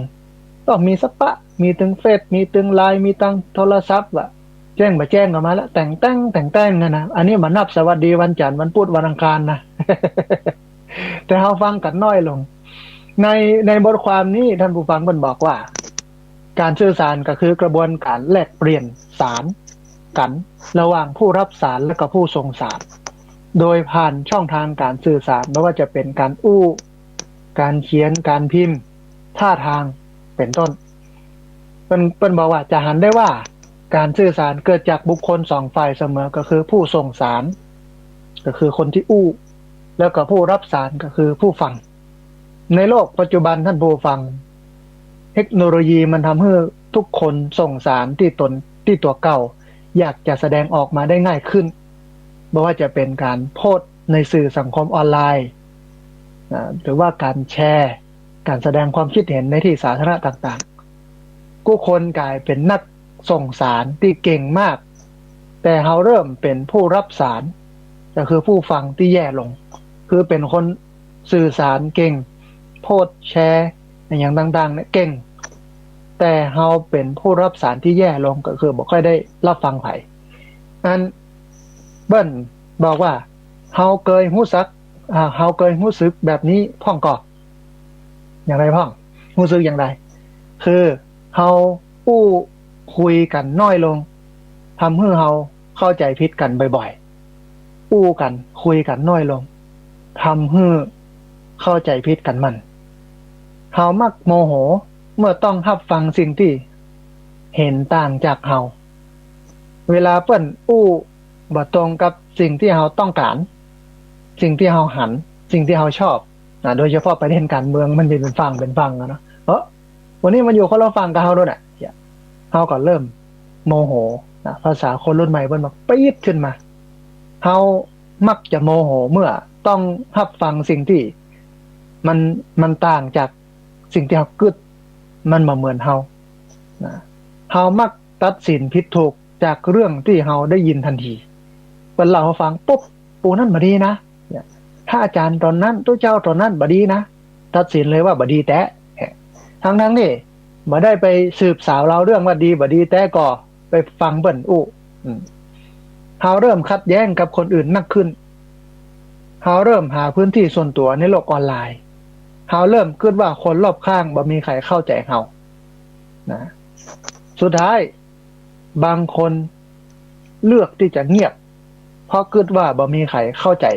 ก็มีสัปปะ มีตึงเฟซ มีตึงไลน์ มีตึงโทรศัพท์อะ แจ้งบ่แจ้งก็มาแล้ว แต่งแต้ง แต่งแต้งนั่นนะ อันนี้บ่นับสวัสดีวันจันทร์ วันพุธ วันอังคารนะ แต่เฮาฟังกั๋นน้อยลง ใน ในบทความนี้ ท่านผู้ฟังเปิ้นบอกว่า ก๋านสื่อสารก็คือกระบวนก๋านแลกเปลี่ยนสารกั๋น ระหว่างผู้รับสารและก็ผู้ส่งสาร โดยผ่านช่องทางก๋านสื่อสาร บ่ว่าจะเป๋นก๋านอู้ ก๋านเขียน ก๋านพิมพ์ ท่าตาง เป๋นต้น เปิ้น เปิ้นบอกว่าจะหันได้ว่าก๋านสื่อสารเกิดจากบุคคลสองฝ่ายเสมอ ก็คือผู้ส่งสาร ก็คือคนตี้อู้ แล้วก็ผู้รับสาร ก็คือผู้ฟัง ในโลกปัจจุบัน ท่านผู้ฟัง เทคโนโลยีมันทำหื้อทุกคนส่งสารตี้ตน ตี้ตั๋วเก่า อยากจะแสดงออกมาได้ง่ายขึ้น บ่ว่าจะเป๋นก๋านโพสต์ในสื่อสังคมออนไลน์ อ่า หรือว่าก๋านแชร์ ก๋านแสดงความคิดเห็นในตี้สาธารณะต่างๆ กู้คนก๋ายเป๋นนักส่งสารตี้เก่งมาก แต่เฮาเริ่มเป๋นผู้รับสาร ก็คือผู้ฟังตี้แย่ลง คือเป๋นคนสื่อสารเก่ง โพสต์แชร์อะหยังต่างๆ เนี่ยเก่ง แต่เฮาเป๋นผู้รับสารตี้แย่ลง ก็คือบ่ค่อยได้รับฟังใผ อันเปิ้นบอกว่า เฮาเกยฮู้สัก อ่า เฮาเกยฮู้สึกแบบนี้พ่องก่อ อย่างไรพ่อง ฮู้สึกอย่างไร คือเฮาอู้คุยกั๋นน้อยลง ทำหื้อเฮาเข้าใจ๋ผิดกั๋นบ่อยๆ อู้กั๋น คุยกั๋นน้อยลง ทำหื้อเข้าใจ๋ผิดกั๋นมั่น เฮามักโมโหเมื่อต้องฮับฟังสิ่งตี้เห็นต่างจากเฮา เวลาเปิ้นอู้บ่ตรงกับสิ่งตี้เฮาต้องก๋าน สิ่งตี้เฮาหัน สิ่งตี้เฮาชอบ นะ โดยเฉพาะประเด็นก๋านเมือง มันมีเป๋นฝั่งเป๋นฝั่งอะเนาะ เออ วันนี้มันอยู่คนละฝั่งกับเฮาโดยน่ะ เฮาก็เริ่มโมโห นะ ภาษาคนรุ่นใหม่เปิ้นบอกปี๊ดขึ้นมา เฮามักจะโมโหเมื่อต้องฮับฟังสิ่งตี้มัน มันต่างจากสิ่งตี้เฮากึ๊ด มันบ่เหมือนเฮา นะ เฮามักตัดสินผิดถูกจากเรื่องตี้เฮาได้ยินตันที เปิ้นเล่าหื้อฟังปุ๊บ ปู่นั้นบ่ดีนะ เนี่ย พระอาจ๋ารย์ต๋นนั้น ตุ๊เจ้าต๋นนั้นบ่ดีนะ ตัดสินเลยว่าบ่ดีแต๊ ทั้งๆ ตี้บ่ได้ไปสืบสาวราวเรื่องว่าดีบ่ดีแต๊ก่อ ไปฟังเปิ้นอู้ อืม เฮาเริ่มขัดแย้งกับคนอื่นนักขึ้น เฮาเริ่มหาพื้นตี้ส่วนตั๋วในโลกออนไลน์ เฮาเริ่มกึ๊ดว่าคนรอบข้างบ่มีใผเข้าใจ๋เฮา นะ สุดท้าย บางคนเลือกตี้จะเงียบ เพราะกึ๊ดว่าบ่มีใผเข้าใจ๋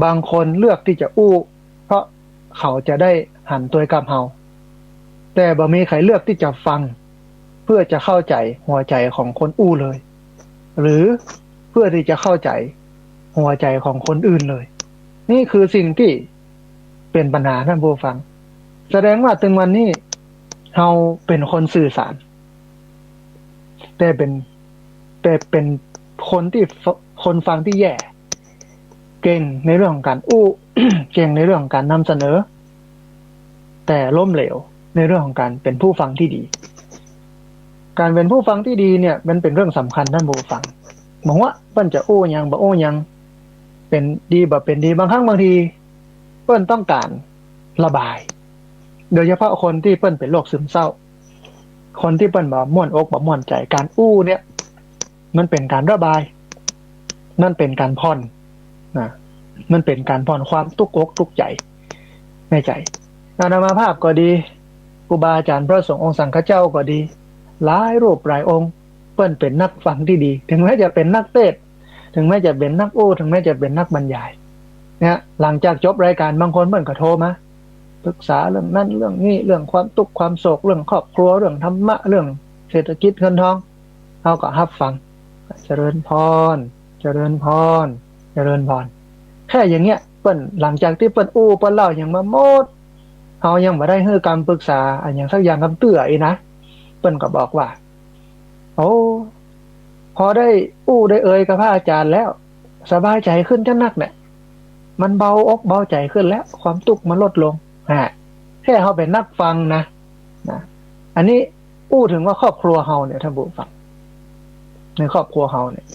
บางคนเลือกตี้จะอู้ เพราะเขาจะได้หันตวยกับเฮา แต่บ่มีใผเลือกตี้จะฟัง เพื่อจะเข้าใจ๋หัวใจ๋ของคนอู้เลย หรือเพื่อตี้จะเข้าใจ๋หัวใจ๋ของคนอื่นเลย นี่คือสิ่งตี้เป๋นปัญหา ท่านผู้ฟัง แสดงว่าตึงวันนี้เฮาเป๋นคนสื่อสาร แต่เป๋น แต่เป๋นคนตี้ฟ- คนฟังตี้แย่ เก่งในเรื่องของก๋านอู้ เก่งในเรื่องของก๋านนำเสนอ แต่ล้มเหลวในเรื่องของก๋านเป๋นผู้ฟังตี้ดี ก๋านเป๋นผู้ฟังตี้ดีเนี่ยมันเป๋นเรื่องสำคัญต้านผู้ฟัง บ่ว่าเปิ้นจะอู้หยังบ่อู้หยัง เป๋นดีบ่เป๋นดี บางครั้งบางทีเปิ้นต้องก๋านระบาย โดยเฉพาะคนตี้เปิ้นเป๋นโรคซึมเศร้า คนตี้เปิ้นบ่ม่วนอกบ่ม่วนใจ๋ ก๋านอู้เนี่ยมันเป๋นก๋านระบาย มันเป๋นก๋านผ่อนนะ มันเป๋นก๋านผ่อนความตุ๊กอกตุ๊กใจ๋ในใจ๋ อาตมาภาพก็ดี ครูบาอาจ๋ารย์พระสงฆ์องค์สังฆเจ้าก็ดี หลายรูปหลายองค์ เปิ้นเป๋นนักฟังตี้ดี ถึงแม้จะเป๋นนักเตสน์ ถึงแม้จะเป๋นนักอู้ ถึงแม้จะเป๋นนักบรรยาย เนี่ย หลังจากจบรายก๋าน บางคนเปิ้นก็โทรมาปรึกษาเรื่องนั้นเรื่องนี้ เรื่องความตุ๊กข์ความโศก เรื่องครอบครัว เรื่องธรรมะ เรื่องเศรษฐกิจเงินทอง เฮาก็ฮับฟัง เจริญพร เจริญพร เจริญพร แค่อย่างเงี้ย เปิ้น หลังจากตี้เปิ้นอู้เปิ้นเล่าหยังมาหมด เฮายังบ่ได้หื้อกำปรึกษาอะหยังสักอย่างกำเตื้ออี้นะ เปิ้นก็บอกว่า โอ้ พอได้อู้ได้เอ่ยกับพระอาจ๋ารย์แล้ว สบายใจ๋ขึ้นจั๊งนักเนี่ย มันเบาอกเบาใจ๋ขึ้นแล้ว ความตุ๊กข์มันลดลง ฮะ แค่เฮาเป๋นนักฟังนะ นะ อันนี้อู้เถิงว่าครอบครัวเฮาเนี่ย ต้านผู้ฟัง ในครอบครัวเฮาเนี่ย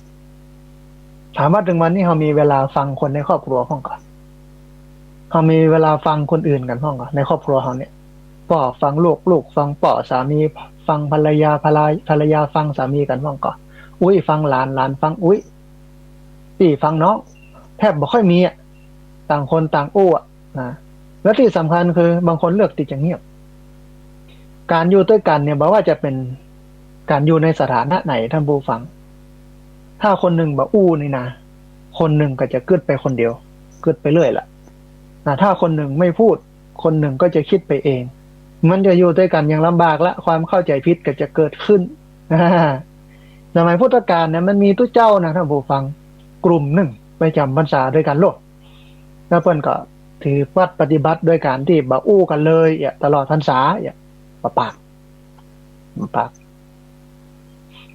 ถามว่าเถิงวันนี้เฮามีเวลาฟังคนในครอบครัวพ่องก่อ เฮามีเวลาฟังคนอื่นกั๋นพ่องก่อ ในครอบครัวเฮาเนี่ย ป้อฟังลูก ลูกฟังป้อ สามีฟังภรรยา ภรร- ภรรยาฟังสามีกั๋นพ่องก่อ อุ๊ยฟังหลาน หลานฟังอุ๊ย ปี้ฟังน้อง แทบบ่ค่อยมีอะ ต่างคนต่างอู้อะ นะ และตี้สำคัญคือบางคนเลือกตี้จะเงียบ ก๋านอยู่ตวยกั๋นเนี่ย บ่ว่าจะเป๋นก๋านอยู่ในสถานะไหน ต้านผู้ฟัง ถ้าคนนึ่งบ่อู้นี่นะ คนนึ่งก็จะกึ๊ดไปคนเดียว กึ๊ดไปเรื่อยละ นะ ถ้าคนนึ่งไม่พูด คนนึ่งก็จะกึ๊ดไปเอง มันจะอยู่ตวยกั๋นอย่างลำบากละ ความเข้าใจ๋ผิดก็จะเกิดขึ้น สมัยพุทธกาลเนี่ย มันมีตุ๊เจ้านะ ต้านผู้ฟัง กลุ่มนึ่งไปจ๋ำพรรษาตวยกั๋นโลด แล้วเปิ้นก็ถือวัตรปฏิบัติโดยก๋านตี้บ่อู้กั๋นเลยอะ ตลอดพรรษาอะ บ่ปาก บ่ปาก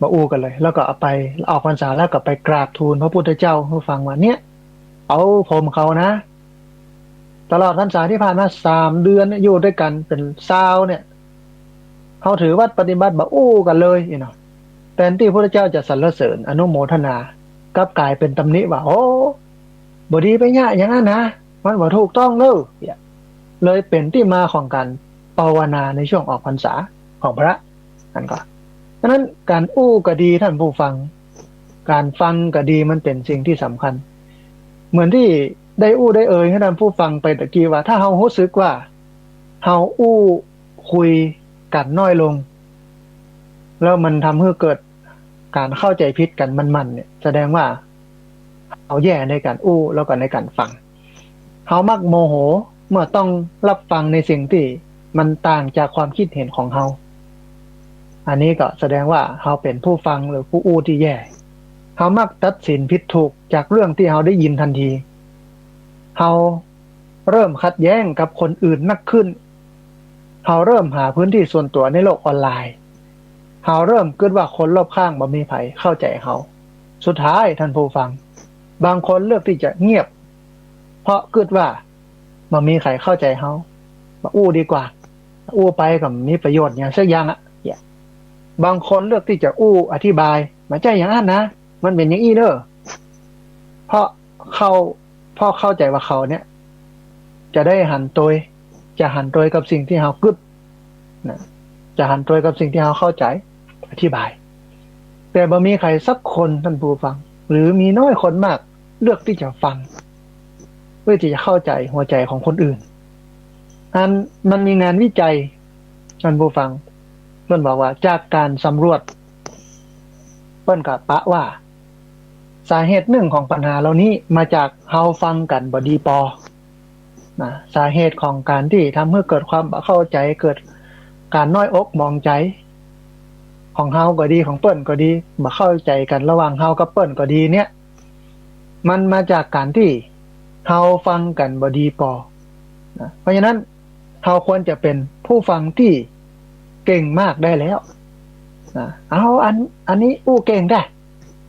บ่อู้กั๋นเลย แล้วก็เอาไป ออกพรรษาแล้วก็ไปกราบทูลพระพุทธเจ้าหื้อฟังว่า เนี่ย เอาผมเขานะ ตลอดพรรษาตี้ผ่านมาสามเดือนเนี่ย อยู่ตวยกั๋นเป๋นซาวเนี่ย เฮาถือวัตรปฏิบัติบ่อู้กั๋นเลย อี้เนาะ แตนตี้พุทธเจ้าจะสรรเสริญอนุโมทนา กลับก๋ายเป๋นตำหนิว่า โอ้ บ่ดีไปเยียะอย่างนั้นนะ มันบ่ถูกต้องเน่อ เนี่ย เลยเป๋นตี้มาของก๋านภาวนาในช่วงออกพรรษาของพระ อันก่อ ฉะนั้นก๋านอู้ก็ดี ต้านผู้ฟัง ก๋านฟังก็ดี มันเป๋นสิ่งตี้สำคัญ เหมือนตี้ได้อู้ได้เอ่ยหื้อต้านผู้ฟังไปตะกี้ว่า ถ้าเฮาฮู้สึกว่าเฮาอู้คุยกั๋นน้อยลง แล้วมันทำหื้อเกิดก๋านเข้าใจ๋ผิดกั๋นมั่นๆ เนี่ย แสดงว่าเฮาแย่ในก๋านอู้ แล้วก็ในก๋านฟัง เฮามักโมโหเมื่อต้องฮับฟังในสิ่งตี้มันต่างจากความกึ๊ดเห็นของเฮา อันนี้ก็แสดงว่าเฮาเป๋นผู้ฟังหรือผู้อู้ตี้แย่ เฮามักตัดสินผิดถูกจากเรื่องตี้เฮาได้ยินทันที เฮาเริ่มขัดแย้งกับคนอื่นนักขึ้น เฮาเริ่มหาพื้นตี้ส่วนตั๋วในโลกออนไลน์ เฮาเริ่มกึ๊ดว่าคนรอบข้างบ่มีใผเข้าใจ๋เฮา สุดท้าย ต้านผู้ฟัง บางคนเลือกตี้จะเงียบ เพราะกึ๊ดว่าบ่มีใผเข้าใจ๋เฮา บ่อู้ดีกว่า อู้ไปก็บ่มีประโยชน์หยังสักอย่างอะ เนี่ย บางคนเลือกตี้จะอู้อธิบาย บ่ใจ้อย่างนั้นนะ มันเป๋นอย่างอี้เน่อ เพราะเข้า เพราะเข้าใจ๋ว่าเขาเนี่ย จะได้หันตวย จะหันตวยกับสิ่งตี้เฮากึ๊ดนะ จะหันตวยกับสิ่งตี้เฮาเข้าใจ๋ อธิบาย แต่บ่มีใผสักคน ต้านผู้ฟัง หรือมีน้อยคนมาก เลือกตี้จะฟัง เพื่อตี้จะเข้าใจ๋หัวใจ๋ของคนอื่น อันมันมีงานวิจัย ต้านผู้ฟัง เปิ้นบอกว่าจากก๋านสำรวจ เปิ้นก็ปะว่า สาเหตุนึ่งของปัญหาเหล่านี้มาจากเฮาฟังกั๋นบ่ดีปอ นะ สาเหตุของก๋านตี้ทำหื้อเกิดความบ่เข้าใจ๋ เกิดก๋านน้อยอกหมองใจ๋ ของเฮาก็ดี ของเปิ้นก็ดี บ่เข้าใจ๋กั๋นระหว่างเฮากับเปิ้นก็ดีเนี่ย มันมาจากก๋านตี้เฮาฟังกั๋นบ่ดีปอ นะ เพราะฉะนั้น เฮาควรจะเป๋นผู้ฟังตี้เก่งมากได้แล้ว นะ เอา อัน อันนี้อู้เก่งแต๊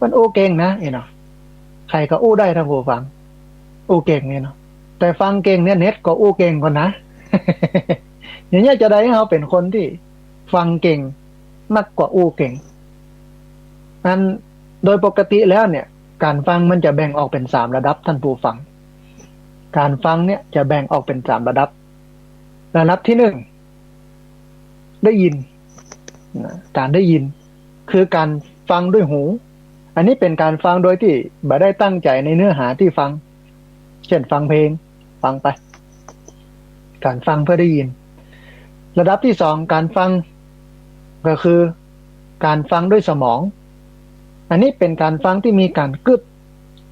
มันอู้เก่งนะ อี้เนาะ ใผก็อู้ได้ ต้านผู้ฟัง อู้เก่ง อี้เนาะ แต่ฟังเก่งเนี่ย เน็ตก็อู้เก่งก่อนนะ อย่างเงี้ยจะได้หื้อเฮาเป๋นคนตี้ฟังเก่ง นักกว่าอู้เก่ง อันโดยปกติแล้วเนี่ย ก๋านฟังมันจะแบ่งออกเป๋นสามระดับ ต้านผู้ฟัง ก๋านฟังเนี่ยจะแบ่งออกเป๋นสามระดับ ระดับตี้นึ่ง ได้ยิน นะ ก๋านได้ยิน คือก๋านฟังด้วยหู อันนี้เป๋นก๋านฟังโดยตี้บ่ได้ตั้งใจ๋ในเนื้อหาตี้ฟัง เจ้นฟังเพลง ฟังไป ก๋านฟังเพื่อได้ยิน ระดับตี้สอง ก๋านฟัง ก็คือก๋านฟังด้วยสมอง อันนี้เป๋นก๋านฟังตี้มีก๋านกึ๊ด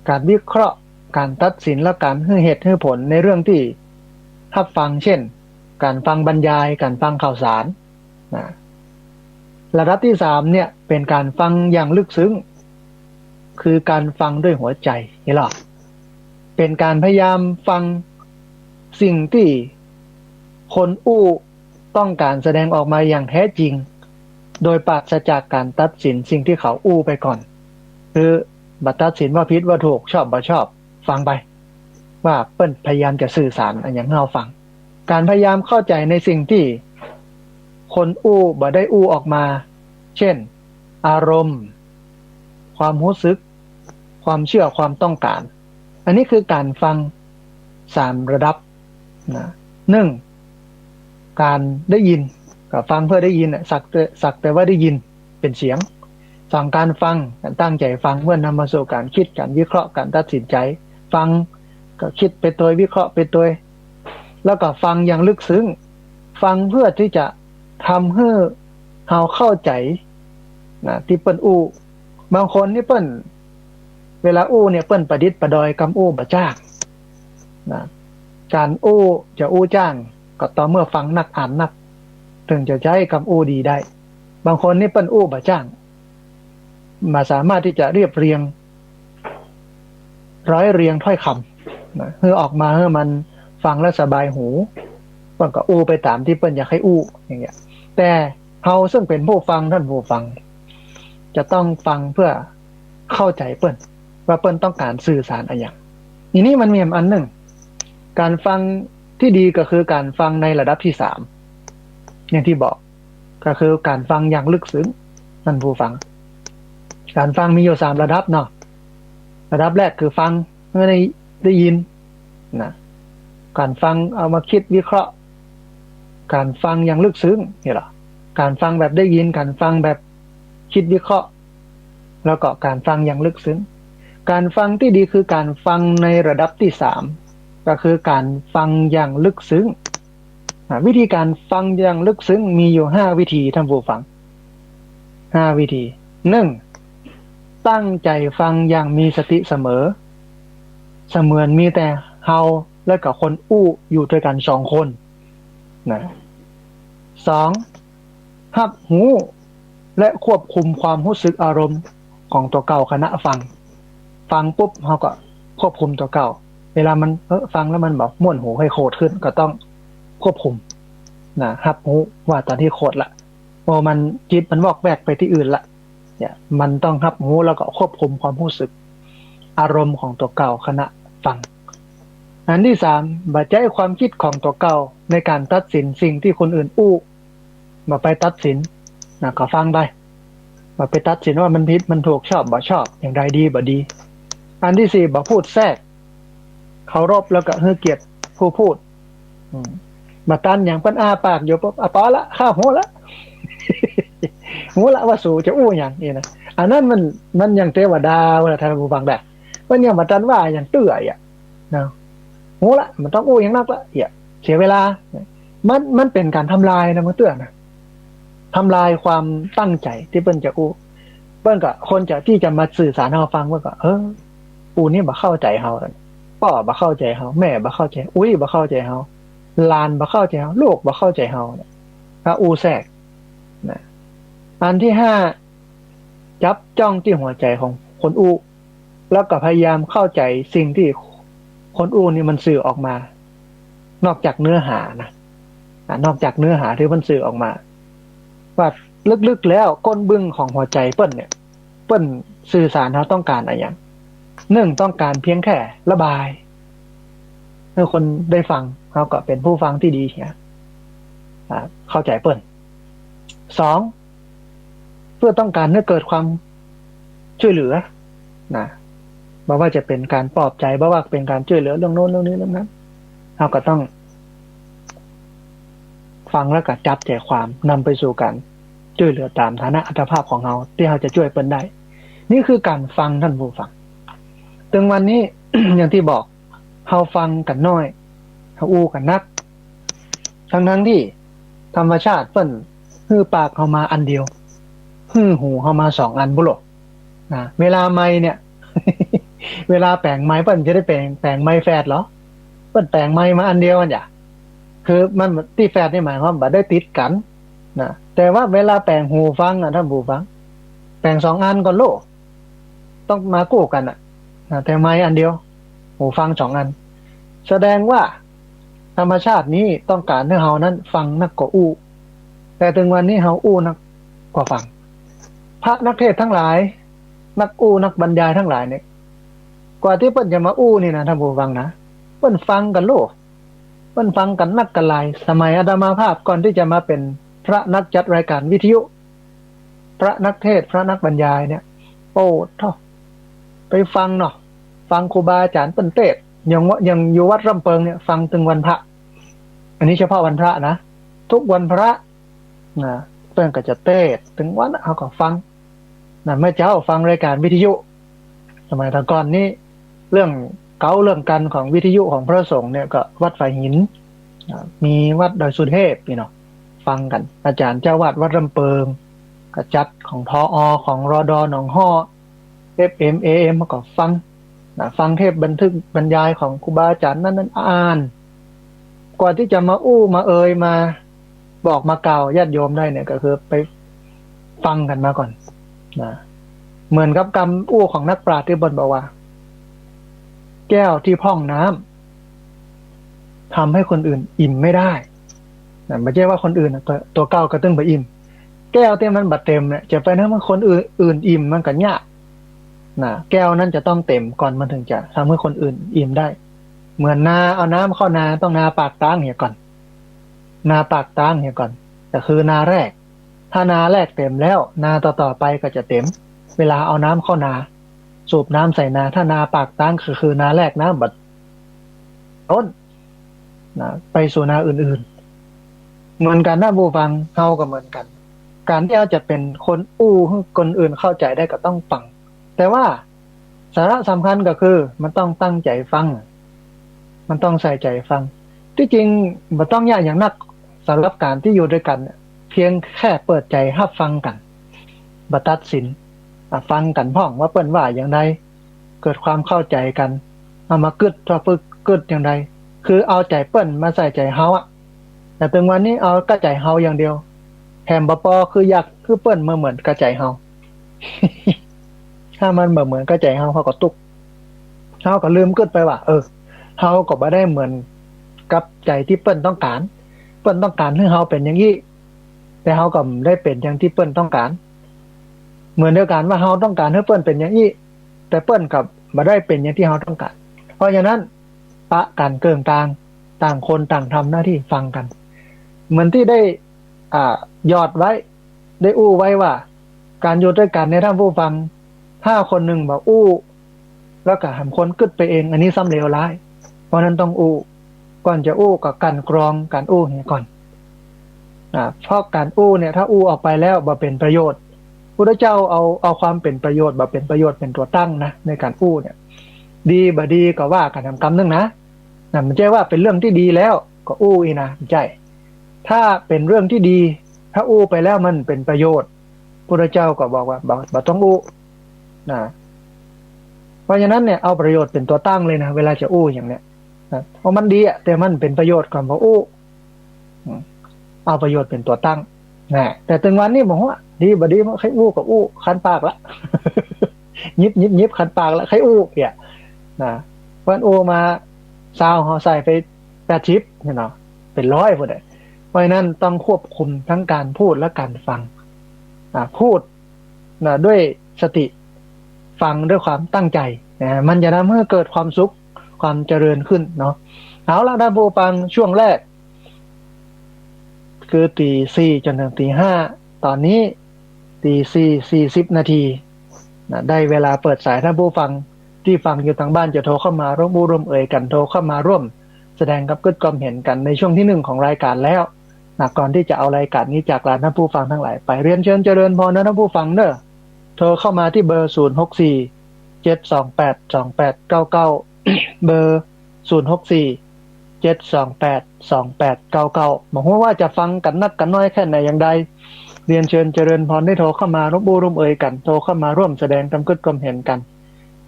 ก๋านวิเคราะห์ ก๋านตัดสิน และก๋านหื้อเหตุหื้อผลในเรื่องตี้ฮับฟัง เจ้น ก๋านฟังบรรยาย ก๋านฟังข่าวสาร นะ ระดับตี้สามเนี่ยเป๋นก๋านฟังอย่างลึกซึ้ง คือก๋านฟังด้วยหัวใจ๋ หันก่อ เป๋นก๋านพยายามฟังสิ่งตี้คนอู้ต้องก๋านแสดงออกมาอย่างแท้จริง โดยปราศจากก๋านตัดสินสิ่งตี้เขาอู้ไปก่อน คือบ่ตัดสินว่าผิดว่าถูก ชอบบ่ชอบ ฟังไป ว่าเปิ้นพยายามจะสื่อสารอะหยังหื้อเฮาฟัง ก๋านพยายามเข้าใจ๋ในสิ่งตี้คนอู้บ่ได้อู้ออกมา เจ้น อารมณ์ ความฮู้สึก ความเจื้อ ความต้องก๋าน อันนี้คือก๋านฟังสามระดับ นะ นึ่ง ก๋านได้ยิน ก็ฟังเพื่อได้ยินน่ะ สักแต่ สักแต่ว่าได้ยินเป๋นเสียง สอง ก๋านฟัง ก๋านตั้งใจ๋ฟัง เพื่อนำมาสู่ก๋านกึ๊ด ก๋านวิเคราะห์ ก๋านตัดสินใจ๋ ฟังก็กึ๊ดไปตวย วิเคราะห์ไปตวย แล้วก็ฟังอย่างลึกซึ้ง ฟังเพื่อตี้จะทำหื้อเฮาเข้าใจ๋ นะ ตี้เปิ้นอู้ บางคนนี่เปิ้น เวลาอู้เนี่ยเปิ้นประดิษฐ์ประดอยกำอู้บ่จ้าง นะ ก๋านอู้จะอู้จ้าง ก็ต่อเมื่อฟังนักอ่านนัก เถิงจะใจ๊กำอู้ดีได้ บางคนนี่เปิ้นอู้บ่จ้าง บ่สามารถตี้จะเรียบเรียง ร้อยเรียงถ้อยกำ นะ หื้อออกมาหื้อมันฟังแล้วสบายหู เปิ้นก็อู้ไปต๋ามตี้เปิ้นอยากหื้ออู้ อย่างเงี้ย แต่เฮาซึ่งเป๋นผู้ฟัง ต้านผู้ฟัง จะต้องฟังเพื่อเข้าใจ๋เปิ้น ว่าเปิ้นต้องก๋านสื่อสารอะหยัง ทีนี้มันมีอันนึ่ง ก๋านฟังตี้ดีก็คือก๋านฟังในระดับตี้สาม อย่างตี้บอก ก็คือก๋านฟังอย่างลึกซึ้ง ต้านผู้ฟัง ก๋านฟังมีอยู่สามระดับเนาะ ระดับแรกคือฟังเพื่อได้ ได้ยิน นะ ก๋านฟังเอามากึ๊ดวิเคราะห์ ก๋านฟังอย่างลึกซึ้ง หันก่อ ก๋านฟังแบบได้ยิน ก๋านฟังแบบกึ๊ดวิเคราะห์ แล้วก็ก๋านฟังอย่างลึกซึ้ง ก๋านฟังตี้ดีคือก๋านฟังในระดับตี้สาม ก็คือก๋านฟังอย่างลึกซึ้ง อ่ะ วิธีก๋านฟังอย่างลึกซึ้งมีอยู่ห้าวิธี ต้านผู้ฟัง ห้าวิธี นึ่ง ตั้งใจ๋ฟังอย่างมีสติเสมอ เสมือนมีแต่เฮาและก็คนอู้อยู่ตวยกั๋นสองคน นะ สอง ฮับฮู้และควบคุมความฮู้สึกอารมณ์ของตั๋วเก่าขณะฟัง ฟังปุ๊บเฮาก็ควบคุมตั๋วเก่า เวลามัน เออ ฟังแล้วมันแบบม่วนหู ใค่โขดขึ้น ก็ต้องควบคุม นะ ฮับฮู้ว่าต๋อนนี้โขดละ โอ้ มันจิตมันวอกแวกไปตี้อื่นละ เนี่ย มันต้องฮับฮู้แล้วก็ควบคุมความฮู้สึก อารมณ์ของตั๋วเก่าขณะฟัง อันตี้สาม บ่ใจ๊ความกึ๊ดของตั๋วเก่าในก๋านตัดสินสิ่งตี้คนอื่นอู้ บ่ไปตัดสิน นะ ก็ฟังไป บ่ไปตัดสินว่ามันผิดมันถูก ชอบบ่ชอบ อย่างใดดีบ่ดี อันตี้สี่ บ่พูดแทรก เคารพแล้วก็หื้อเกียรติผู้พูด อืม บ่ตันหยัง เปิ้นอ้าปากอยู่ปุ๊บ อ่ะ ปอละ ข้าฮู้ละ ฮู้ละว่าสูจะอู้หยังนี่นะ อันนั้นมัน มันยังเตวดา เวลาต้านผู้ฟังได้ เปิ้นยังบ่ตันว่าหยังเตื้ออะ นะ ฮู้ละ บ่ต้องอู้หยังนักละ เหีย เสียเวลา มัน มันเป๋นก๋านทำลายนะ บางเตื้อนะ ทำลายความตั้งใจ๋ตี้เปิ้นจะอู้ เปิ้นก็ควรจะ ตี้จะมาสื่อสารหื้อเฮาฟัง เปิ้นก็ เออ อู้นี่บ่เข้าใจ๋เฮา ป้อบ่เข้าใจ๋เฮา แม่บ่เข้าใจ๋ อุ๊ยบ่เข้าใจ๋เฮา หลานบ่เข้าใจ๋เฮา ลูกบ่เข้าใจ๋เฮา ถ้าอู้แทรก นะ อันตี้ห้า จับจ้องตี้หัวใจ๋ของคนอู้ แล้วก็พยายามเข้าใจ๋สิ่งตี้คนอู้นี่มันสื่อออกมา นอกจากเนื้อหานะ อ่ะ นอกจากเนื้อหาตี้มันสื่อออกมา ว่าลึกๆแล้วก้นบึ้งของหัวใจ๋เปิ้นเนี่ย เปิ้นสื่อสารเฮาต้องก๋านอะหยัง นึ่ง ต้องก๋านเพียงแค่ระบายหื้อคนได้ฟัง เฮาก็เป๋นผู้ฟังตี้ดีเนี่ย อ่า เข้าใจ๋เปิ้น สอง พื่อต้องก๋านหื้อเกิดความจ้วยเหลือนะ บ่ว่าจะเป๋นก๋านปลอบใจ๋ บ่ว่าเป๋นก๋านจ้วยเหลือเรื่องโน้นเรื่องนี้เรื่องนั้น เฮาก็ต้องฟังแล้วก็จับใจ๋ความ นำไปสู่ก๋านจ้วยเหลือต๋ามฐานะอัตภาพของเฮา ตี้เฮาจะจ้วยเปิ้นได้ นี่คือก๋านฟัง ท่านผู้ฟัง ตึงวันนี้ อย่างตี้บอก เฮาฟังกั๋นน้อย เฮาอู้กั๋นนัก ทั้งๆ ตี้ธรรมชาติเปิ้นหื้อปากเฮามาอันเดียว หื้อหูเฮามาสองอันปุ้นโล นะ เวลาไมค์เนี่ย เวลาแป๋งไมค์เปิ้นจะได้แป๋ง แป๋งไมค์แฝดเหรอ เปิ้นแป๋งไมค์มาอันเดียวกั๋นหยา คือมันตี้แฝดนี่หมายความบ่ได้ติดกั๋นนะ แต่ว่าเวลาแป๋งหูฟังอะ ท่านผู้ฟัง แป๋งสองอันก่อนโล ต้องมากู้กั๋นอะนะ แต่ไมค์อันเดียว หูฟังสองอัน แสดงว่าธรรมชาตินี้ต้องก๋านหื้อเฮานั้นฟังนักกว่าอู้ แต่ตึงวันนี้เฮาอู้นักกว่าฟัง พระนักเทศน์ตังหลาย นักอู้นักบรรยายตังหลายเนี่ย กว่าตี้เปิ้นจะมาอู้นี่นะ ท่านผู้ฟังนะ เปิ้นฟังกั๋นโล เปิ้นฟังกั๋นนักกั๋นหลาย สมัยอาตมาภาพก่อนตี้จะมาเป๋นพระนักจัดรายการวิทยุ พระนักเทศน์ พระนักบรรยายเนี่ย โอ้โธ่ ไปฟังเนาะ ฟังครูบาอาจ๋ารย์เปิ้นเตสน์ อย่างว่า อย่างอยู่วัดร่ำเปิงเนี่ย ฟังตึงวันพระ อันนี้เฉพาะวันพระนะ ทุกวันพระนะ เปิ้นก็จะเตสน์ ตึงวันน่ะ เฮาก็ฟัง นะ เมื่อเจ๊าฟังรายการวิทยุ สมัยแต่ก่อนนี้ เรื่องเก๊าเรื่องกัณฑ์ของวิทยุของพระสงฆ์เนี่ยก็วัดฝายหิน อ่า มีวัดดอยสุเทพนี่เนาะ ฟังกั๋น อาจ๋ารย์เจ้าวัดวัดร่ำเปิง ก็จัดของ ทออ ของ รอดอ หนองฮ้อ เอฟเอ็ม เอเอ็ม ก็ฟัง นะ ฟังเทศน์บันทึกบรรยายของครูบาอาจ๋ารย์นั้นๆ อ่าน กว่าตี้จะมาอู้มาเอ่ยมาบอกมากล่าวญาติโยมได้เนี่ย ก็คือไปฟังกั๋นมาก่อนนะ เหมือนกับกำอู้ของนักปราชญ์ตี้เปิ้นบอกว่า แก้วที่พร่องน้ำทำให้คนอื่นอิ่มไม่ได้นะ บ่ใจ้ว่าคนอื่นน่ะ ตั๋ว ตั๋วเก่าก็ตึงบ่อิ่ม แก้วตี้มันบ่เต๋มเนี่ย จะไปหื้อมันคนอื่น อื่นอิ่มมันก็ยากนะ แก้วนั้นจะต้องเต๋มก่อน มันถึงจะทำให้คนอื่นอิ่มได้ เหมือนนา เอาน้ำเข้านา ต้องนาปากตางเหียก่อน นาปากตางเหียก่อน ก็คือนาแรก ถ้านาแรกเต๋มแล้ว นาต่อๆ ไปก็จะเต๋ม เวลาเอาน้ำเข้านา สูบน้ำใส่นา ถ้านาปากตาง ก็คือนาแรกน้ำบ่ต้นนะ ไปสู่นาอื่นๆ เหมือนกั๋นนะผู้ฟัง เฮาก็เหมือนกั๋น ก๋านตี้เฮาจะเป๋นคนอู้หื้อคนอื่นเข้าใจ๋ได้ก็ต้องฟัง แต่ว่าสาระสำคัญก็คือมันต้องตั้งใจ๋ฟัง มันต้องใส่ใจ๋ฟัง ตี้จริงบ่ต้องยากหยังนัก สำหรับก๋านตี้อยู่ตวยกั๋น เพียงแค่เปิดใจ๋ฮับฟังกั๋น บ่ตัดสิน อ่ะ ฟังกั๋นพ่องว่าเปิ้นว่าอย่างใด เกิดความเข้าใจ๋กั๋น เอามากึ๊ดว่าเปิ้นกึ๊ดอย่างใด คือเอาใจ๋เปิ้นมาใส่ใจ๋เฮาอะ แต่ตึงวันนี้เอาก้าใจ๋เฮาอย่างเดียว แถมบ่ปอ คืออยากหื้อเปิ้นมาเหมือนก้าใจ๋เฮา ถ้ามันบ่เหมือนก้าใจ๋เฮา เฮาก็ตุ๊ก เฮาก็ลืมกึ๊ดไปว่า เออ เฮาก็บ่ได้เหมือนกับใจ๋ตี้เปิ้นต้องก๋าน เปิ้นต้องก๋านหื้อเฮาเป๋นอย่างอี้ แต่เฮาก็บ่ได้เป๋นอย่างตี้เปิ้นต้องก๋าน เหมือนตวยกั๋นว่าเฮาต้องก๋านหื้อเปิ้นเป๋นอย่างอี้ แต่เปิ้นก็บ่ได้เป๋นอย่างตี้เฮาต้องก๋าน เพราะฉะนั้น ปะกั๋นเกิ่งกลาง ต่างคนต่างทำหน้าที่ฟังกั๋น เหมือนตี้ได้ อ่า หยอดไว้ ได้อู้ไว้ว่า ก๋านอยู่ตวยกั๋นเนี่ย ท่านผู้ฟัง ถ้าคนนึ่งบ่อู้ แล้วก็แหมคนกึ๊ดไปเอง อันนี้ซ้ำเลวร้าย เพราะนั้นต้องอู้ ก่อนจะอู้ก็กลั่นกรองก๋านอู้เหียก่อน อ่า เพราะก๋านอู้เนี่ย ถ้าอู้ออกไปแล้วบ่เป๋นประโยชน์ พุทธเจ้าเอา เอาความเป๋นประโยชน์ บ่เป๋นประโยชน์เป๋นตั๋วตั้งนะ ในก๋านอู้เนี่ย ดีบ่ดีก็ว่ากั๋นแหมกำนึ่งนะ นะ บ่ใจ้ว่าเป๋นเรื่องตี้ดีแล้วก็อู้อี้นะ บ่ใจ้ ถ้าเป๋นเรื่องตี้ดี ถ้าอู้ไปแล้วมันเป๋นประโยชน์ พุทธเจ้าก็บอกว่า บ่ บ่ต้องอู้นะ เพราะฉะนั้นเนี่ย เอาประโยชน์เป๋นตั๋วตั้งเลยนะ เวลาจะอู้อย่างเนี้ยนะ เพราะมันดีอะ แต่มันเป๋นประโยชน์ก็บ่อู้ อืม เอาประโยชน์เป๋นตั๋วตั้งนะ แต่ตึงวันนี้บ่ฮู้ว่าดีบ่ดี ใค่อู้ก็อู้ คันปากละ งิบ งิบ งิบ คันปากละ ใค่อู้เหียนะ เปิ้นอู้มาซาว เฮาใส่ไปแปดสิบเนี่ยเนาะ เป๋นร้อยพุ้นเด้ เพราะฉะนั้นต้องควบคุมทั้งก๋านพูดและก๋านฟัง อ่า พูดนะ ด้วยสติ ฟังด้วยความตั้งใจ๋นะ มันจะทำหื้อเกิดความสุข ความเจริญขึ้นเนาะ เอาละ ท่านผู้ฟัง ช่วงแรก คือตี๋สี่จ๋นเถิงตี๋ห้า ต๋อนนี้ ตีสี่สี่สิบนาที นะ ได้เวลาเปิดสาย ท่านผู้ฟังตี้ฟังอยู่ตางบ้านจะโทรเข้ามาร่วมอู้ร่วมเอ่ยกั๋น โทรเข้ามาร่วมแสดงกำกึ๊ดความเห็นกั๋นในช่วงตี้นึ่งของรายก๋านแล้ว นะ ก่อนตี้จะเอารายก๋านนี้จากลาท่านผู้ฟังตังหลายไป เรียนเชิญเจริญพรนะท่านผู้ฟังเน่อ โทรเข้ามาตี้เบอร์ ศูนย์หกสี่ เจ็ดสองแปด สองแปดเก้าเก้า เบอร์ ศูนย์หกสี่ เจ็ดสองแปด สองแปดเก้าเก้า บ่ฮู้ว่าจะฟังกั๋นนักกั๋นน้อยแค่ไหนอย่างใด เรียนเชิญเจริญพรได้โทรเข้ามาร่วมอู้ร่วมเอ่ยกั๋น โทรเข้ามาร่วมแสดงกำกึ๊ดความเห็นกั๋น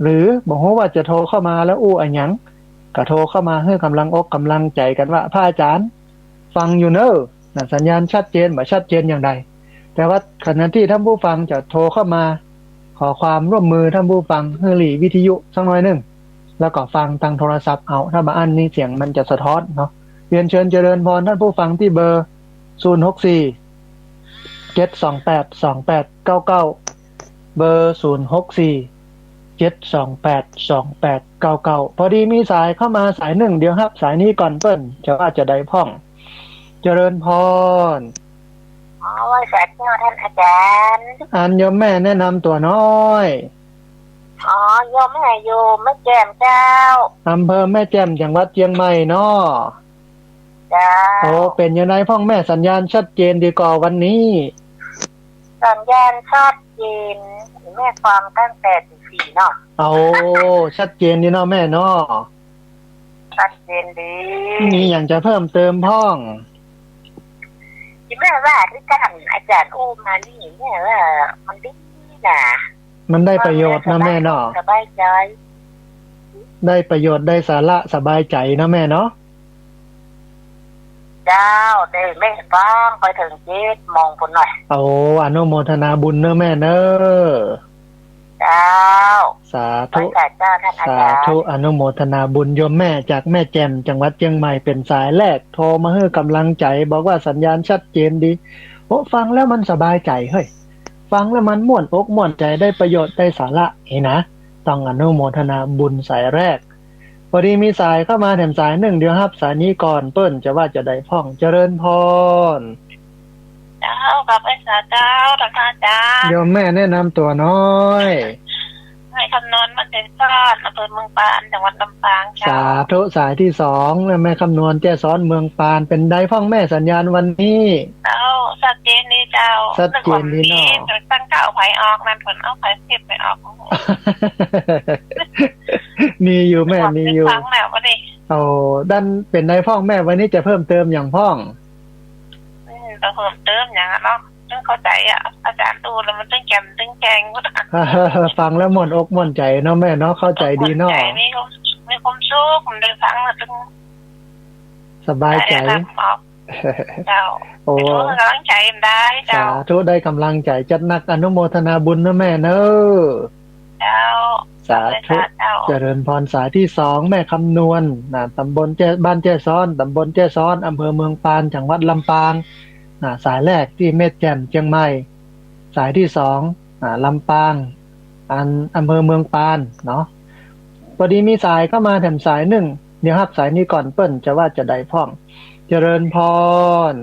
หรือบ่ฮู้ว่าจะโทรเข้ามาแล้วอู้อะหยัง ก็โทรเข้ามาหื้อกำลังอกกำลังใจ๋กั๋นว่า พระอาจ๋ารย์ ฟังอยู่เน่อ นะ สัญญาณชัดเจนบ่ชัดเจนอย่างใด แต่ว่าขณะตี้ท่านผู้ฟังจะโทรเข้ามา ขอความร่วมมือท่านผู้ฟังหื้อหลีวิทยุสักหน่อยนึ่ง แล้วก็ฟังตางโทรศัพท์เอา ถ้าบ่อั้นนี่เสียงมันจะสะท้อนเนาะ เรียนเชิญเจริญพรท่านผู้ฟังตี้เบอร์ ศูนย์หกสี่ เจ็ดสองแปด สองแปดเก้าเก้า เบอร์ ศูนย์หกสี่ เจ็ดสองแปด สองแปดเก้าเก้า พอดีมีสายเข้ามาสายนึ่ง เดี๋ยวฮับสายนี้ก่อนเปิ้น จะว่าจะใดพ่อง เจริญพร อ๋อ ไหว้สาเจ้าต้านอาจ๋ารย์ อันโยมแม่แนะนำตั๋วหน้อย อ๋อ โยมแม่อยู่แม่แจ่มเจ้า อำเภอแม่แจ่ม จังหวัดเจียงใหม่เนาะ เจ้า โอ้ เป๋นยังไงพ่องแม่ สัญญาณชัดเจนดีก่อวันนี้ สัญญาณชัดเจน แม่ฟังตั้งแต่ตีสี่เนาะ โอ้ ชัดเจนดีเนาะแม่เนาะ ชัดเจนดี มีหยังจะเพิ่มเติมพ่อง ตี้แม่ว่าตี้ต้านอาจ๋ารย์อู้มานี่ แม่ว่ามันดีนะ มันได้ประโยชน์เนาะแม่เนาะ สบายใจ๋ ได้ประโยชน์ได้สาระสบายใจ๋เนาะแม่เนาะ เจ้า ได้แม่ฟังไปเถิงเจ็ดโมงปู๊นเน่อ โอ้ อนุโมทนาบุญเน่อแม่เน่อ เจ้า สาธุ ไหว้สาเจ้าต้านอาจ๋ารย์ สาธุ อนุโมทนาบุญ โยมแม่จากแม่แจ่ม จังหวัดเจียงใหม่ เป๋นสายแรก โทรมาหื้อกำลังใจ๋ บอกว่าสัญญาณชัดเจนดี โอ้ ฟังแล้วมันสบายใจ๋เฮ้ย ฟังแล้วมันม่วนอกม่วนใจ๋ ได้ประโยชน์ได้สาระ เฮ้ยนะ ต้องอนุโมทนาบุญสายแรก พอดีมีสายเข้ามาแถมสายนึ่ง เดี๋ยวฮับสายนี้ก่อน เปิ้นจะว่าจะใดพ่อง เจริญพร เจ้า กับไหว้สาเจ้าต้านพระอาจ๋ารย์ โยมแม่แนะนำตั๋วหน้อย แม่คำนวณ บ้านแจ้ซ้อน อำเภอเมืองปาน จังหวัดลำปางเจ้า สาธุ สายตี้สอง แม่คำนวณ แจ้ซ้อน เมืองปาน เป๋นใดพ่องแม่ สัญญาณวันนี้ เจ้า ชัดเจนดีเจ้า ชัดเจนดีเนาะ นึกว่ามีตั้งเก้าไผออกนั่น เปิ้นเอาไผสิบไปออก มีอยู่แม่ มีอยู่ ฟังแล้ววันนี้ โอ้ ด้านเป๋นใดพ่องแม่ วันนี้จะเพิ่มเติมหยังพ่อง อืม จะเพิ่มเติมหยังอะเนาะ ตึงเข้าใจ๋อะ อาจ๋ารย์อู้แล้วมันตึงแจ่มตึงแจ้งหมดอะ ฟังแล้วม่วนอกม่วนใจ๋เนาะแม่เนาะ เข้าใจ๋ดีเนาะ ม่วนใจ๋ มีความ มีความสุข มันได้ฟังแล้วตึง สบายใจ๋ ได้รับออก เจ้า โอ้ ไปโทรหื้อกำลังใจ๋ได้เจ้า สาธุ ได้กำลังใจ๋จัดนัก อนุโมทนาบุญเน่อแม่เน่อ เจ้า สาธุ เจ้า เจริญพร สายตี้สอง แม่คำนวณ นะ ต๋ำบลแจ้ บ้านแจ้ซ้อน ต๋ำบลแจ้ซ้อน อำเภอเมืองปาน จังหวัดลำปาง นะ สายแรกตี้แม่แจ่ม เจียงใหม่ สายตี้สอง อ่า ลำปาง อัน อำเภอเมืองปานเนาะ พอดีมีสายเข้ามาแถมสายนึ่ง เดี๋ยวฮับสายนี้ก่อน เปิ้นจะว่าจะใดพ่อง เจริญพร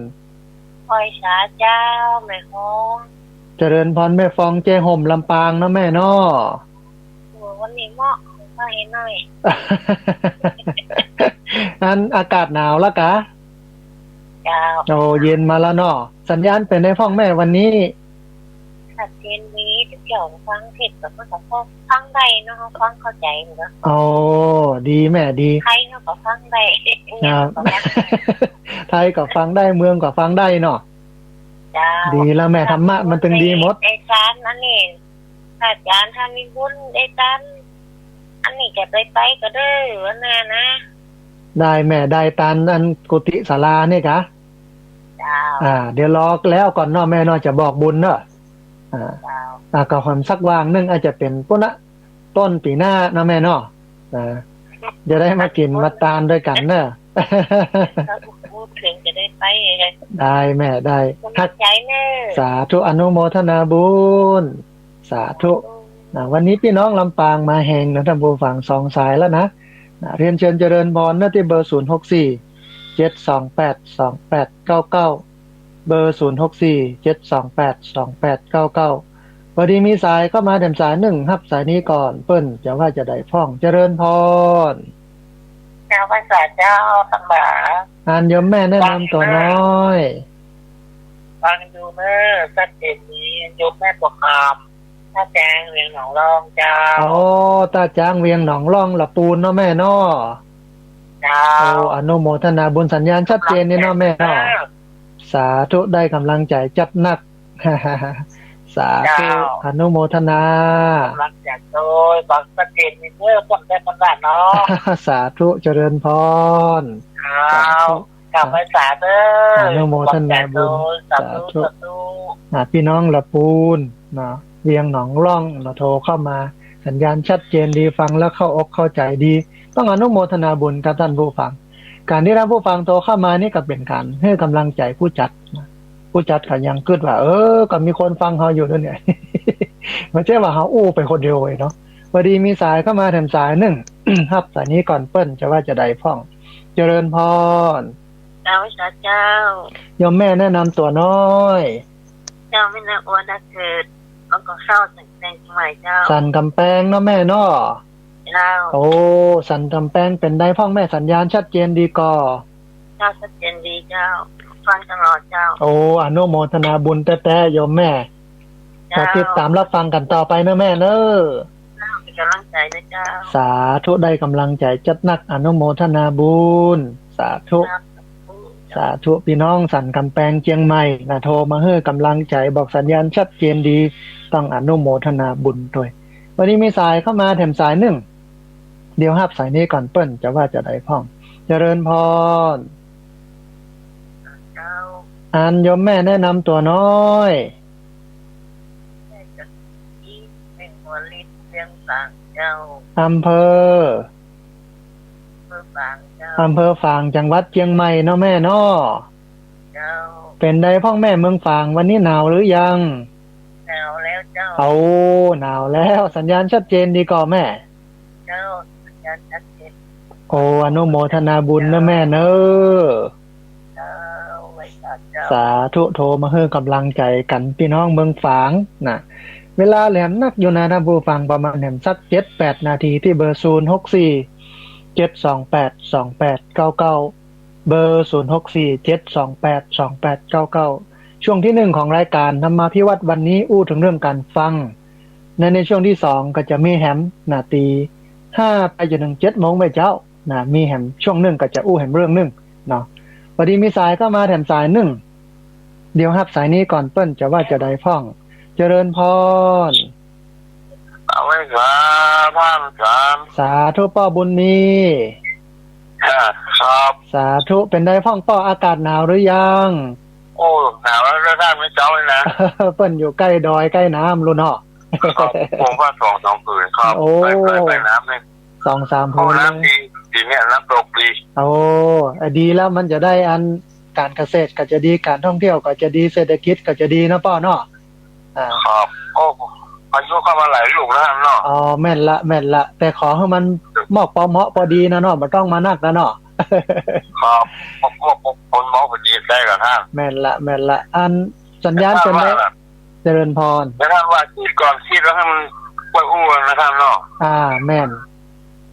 ไหว้สาเจ้าแม่ฟอง เจริญพรแม่ฟอง แจ้ห่มลำปางเนาะแม่เนาะ โอ้ วันนี้เหมาะของข้าเองหน่อย อันอากาศหนาวแล้วกะ เจ้า โอ้ เย็นมาแล้วเนาะ สัญญาณเป๋นใดพ่องแม่วันนี้ ชัดเจนดี เจ้าฟังเทศน์ก็ มันก็ฟังได้เนาะ ฟังเข้าใจ๋เนาะ โอ้ ดีแม่ดี ไทยเฮาก็ฟังได้ ครับ ไทยก็ฟังได้ เมืองก็ฟังได้เนาะ เจ้า ดีแล้วแม่ ธรรมะมันตึงดีหมด ได้ตานอันนี้ อาจ๋ารย์ถ้ามีบุญได้ตานอันนี้จะไปไปก็ได้ ว่าแน่นะ ได้แม่ ได้ตานอันกุฏิศาลานี่กะ เจ้า อ่า เดี๋ยวรอแล้วก่อนเนาะแม่เนาะ จะบอกบุญเนาะ อ่า เจ้า อ่า ก็หนสักวางนึ่งอาจจะเป๋นปู๊นนะ ต้นปี๋หน้าเนาะแม่เนาะ อ่า จะได้มากิ๋นมาตานด้วยกั๋นเนาะ ถ้าพูดถึงจะได้ไป ได้แม่ ได้ ขอบใจ๋เน่อ สาธุ อนุโมทนาบุญ สาธุ นะ วันนี้ปี้น้องลำปางมาแฮงนะท่านผู้ฟัง สองสายแล้วนะ นะ เรียนเชิญเจริญพรนะ ตี้เบอร์ ศูนย์หกสี่ เจ็ดสองแปด สองแปดเก้าเก้า เบอร์ ศูนย์ หก สี่ เจ็ด สอง แปด สอง แปด เก้า เก้า พอดีมีสายเข้ามาแถมสายนึ่ง ฮับสายนี้ก่อน เปิ้นจะว่าจะใดพ่อง เจริญพร เจ้าพรรษาเจ้า ตังบ่า อันโยมแม่แนะนำตั๋วน้อย ฟังอยู่เน้อ ชัดเจนดี โยมแม่บัวคำ ต้าแจ้ง เวียงหนองล่องเจ้า โอ้ ต้าแจ้ง เวียงหนองล่อง ละปูนเนาะแม่เนาะ เจ้า โอ้ อนุโมทนาบุญ สัญญาณชัดเจนนี่เนาะแม่เนาะ สาธุ ได้กำลังใจ๋จัดหนัก สาธุ เจ้า อนุโมทนา กำลังใจ๋โดย ฟังชัดเจนนี่เน้อ คนแท้คนบ้านเนาะ สาธุ เจริญพร เจ้า สาธุ กราบไหว้สาเน้อ อนุโมทนาบุญ สาธุ สาธุ สาธุ อ่า พี่น้องละปูนเนาะ เวียงหนองล่องเนาะ โทรเข้ามา สัญญาณชัดเจนดี ฟังแล้วเข้าอกเข้าใจ๋ดี ต้องอนุโมทนาบุญกับท่านผู้ฟัง ก๋านตี้ท่านผู้ฟังโทรเข้ามานี่ก็เป๋นก๋านหื้อกำลังใจ๋ผู้จัดนะ ผู้จัดก็ยังกึ๊ดว่า เออ ก็มีคนฟังเฮาอยู่เด้อเนี่ย บ่ใจ้ว่าเฮาอู้ไปคนเดียวเว้ยเนาะ พอดีมีสายเข้ามาแถมสายนึ่ง ฮับสายนี้ก่อน เปิ้นจะว่าจะใดพ่อง เจริญพร เจ้า สาเจ้า โยมแม่แนะนำตั๋วน้อย เจ้า แม่นางอวน นาเกิด บางกอกเศร้า สันกำแปง เจียงใหม่เจ้า สันกำแปงเนาะแม่เนาะ เจ้า โอ้ สันกำแปงเป๋นใดพ่องแม่ สัญญาณชัดเจนดีก่อ เจ้า ชัดเจนดีเจ้า ฟังตลอดเจ้า โอ้ อนุโมทนาบุญแต๊ๆ โยมแม่ เจ้า ก็ติดต๋ามรับฟังกั๋นต่อไปเน้อแม่เน้อ เจ้า เป๋นกำลังใจ๋นะเจ้า สาธุ ได้กำลังใจ๋จัดหนัก อนุโมทนาบุญ สาธุ เจ้า สาธุ พี่น้องสันกำแปงเจียงใหม่นะ โทรมาหื้อกำลังใจ๋ บอกสัญญาณชัดเจนดี ต้องอนุโมทนาบุญตวย วันนี้มีสายเข้ามาแถมสายนึ่ง เดี๋ยวฮับสายนี้ก่อน เปิ้นจะว่าจะใดพ่อง เจริญพร เจ้า อันโยมแม่แนะนำตั๋วน้อย แม่จันทร์ศรี แม่บัวลิศ เวียงฝางเจ้า อำเภอ อำเภอฝางเจ้า อำเภอฝาง จังหวัดเจียงใหม่เนาะแม่เนาะ เจ้า เป๋นใดพ่องแม่เมืองฝาง วันนี้หนาวหรือยัง หนาวแล้วเจ้า โอ้ หนาวแล้ว สัญญาณชัดเจนดีก่อแม่ เจ้า สัญญาณชัดเจน โอ้ อนุโมทนาบุญเน้อแม่เน้อ เจ้า ไหว้สาเจ้า สาธุ โทรมาหื้อกำลังใจ๋กั๋น พี่น้องเมืองฝางนะ เวลาแหลมนักอยู่นะท่านผู้ฟัง ประมาณแหมสักเจ็ดแปดนาที ตี้เบอร์ ศูนย์ หก สี่ เจ็ด สอง แปด สอง แปด เก้า เก้า เบอร์ ศูนย์ หก สี่ เจ็ด สอง แปด สอง แปด เก้า เก้า ช่วงตี้นึ่งของรายก๋านธรรมาภิวัตน์วันนี้ อู้เถิงเรื่องก๋านฟัง ใน ในช่วงตี้สองก็จะมีแหมนาที ห้า ไปจนเถิง เจ็ดโมงบ่ายเจ๊านะ มีแหมช่วงนึ่งก็จะอู้แหมเรื่องนึ่งเนาะ พอดีมีสายเข้ามาแถมสายนึ่ง เดี๋ยวฮับสายนี้ก่อน เปิ้นจะว่าจะใดพ่อง เจริญพร เอาไว้ครับ ท่านอาจารย์ สาธุ ป้อบุญมี ครับ สาธุ เป๋นใดพ่องป้อ อากาศหนาวหรือยัง โอ้ หนาวแล้ว ท่าน เมื่อเจ๊านี่นะ เปิ้นอยู่ใก้ดอยใก้น้ำลูกเนาะ ครับ ผมว่าสองสามผืนครับ โอ้ ไป ไป ไปน้ำนี่ สองสามผืน โอ้ น้ำดี ปี๋นี้น้ำตกดี โอ้ ดีแล้ว มันจะได้อัน ก๋านเกษตรก็จะดี ก๋านท่องเที่ยวก็จะดี เศรษฐกิจก็จะดีเนาะป้อเนาะ อ่า ครับ โอ้ พายุเข้ามาหลายลูกแล้วเนาะ อ๋อ แม่นละ แม่นละ แต่ขอหื้อมันเหมาะปอเหมาะปอดีนะเนาะ บ่ต้องมานักนะเนาะ ครับ พวก พวก พวกคนเมาพอดีได้กับท่าน แม่นละ แม่นละ อันสัญญาณเป๋นใด เจริญพร แล้วท่านว่าชีดก่อนชีดแล้วให้มันค่อยอู้นะท่านเนาะ อ่า แม่น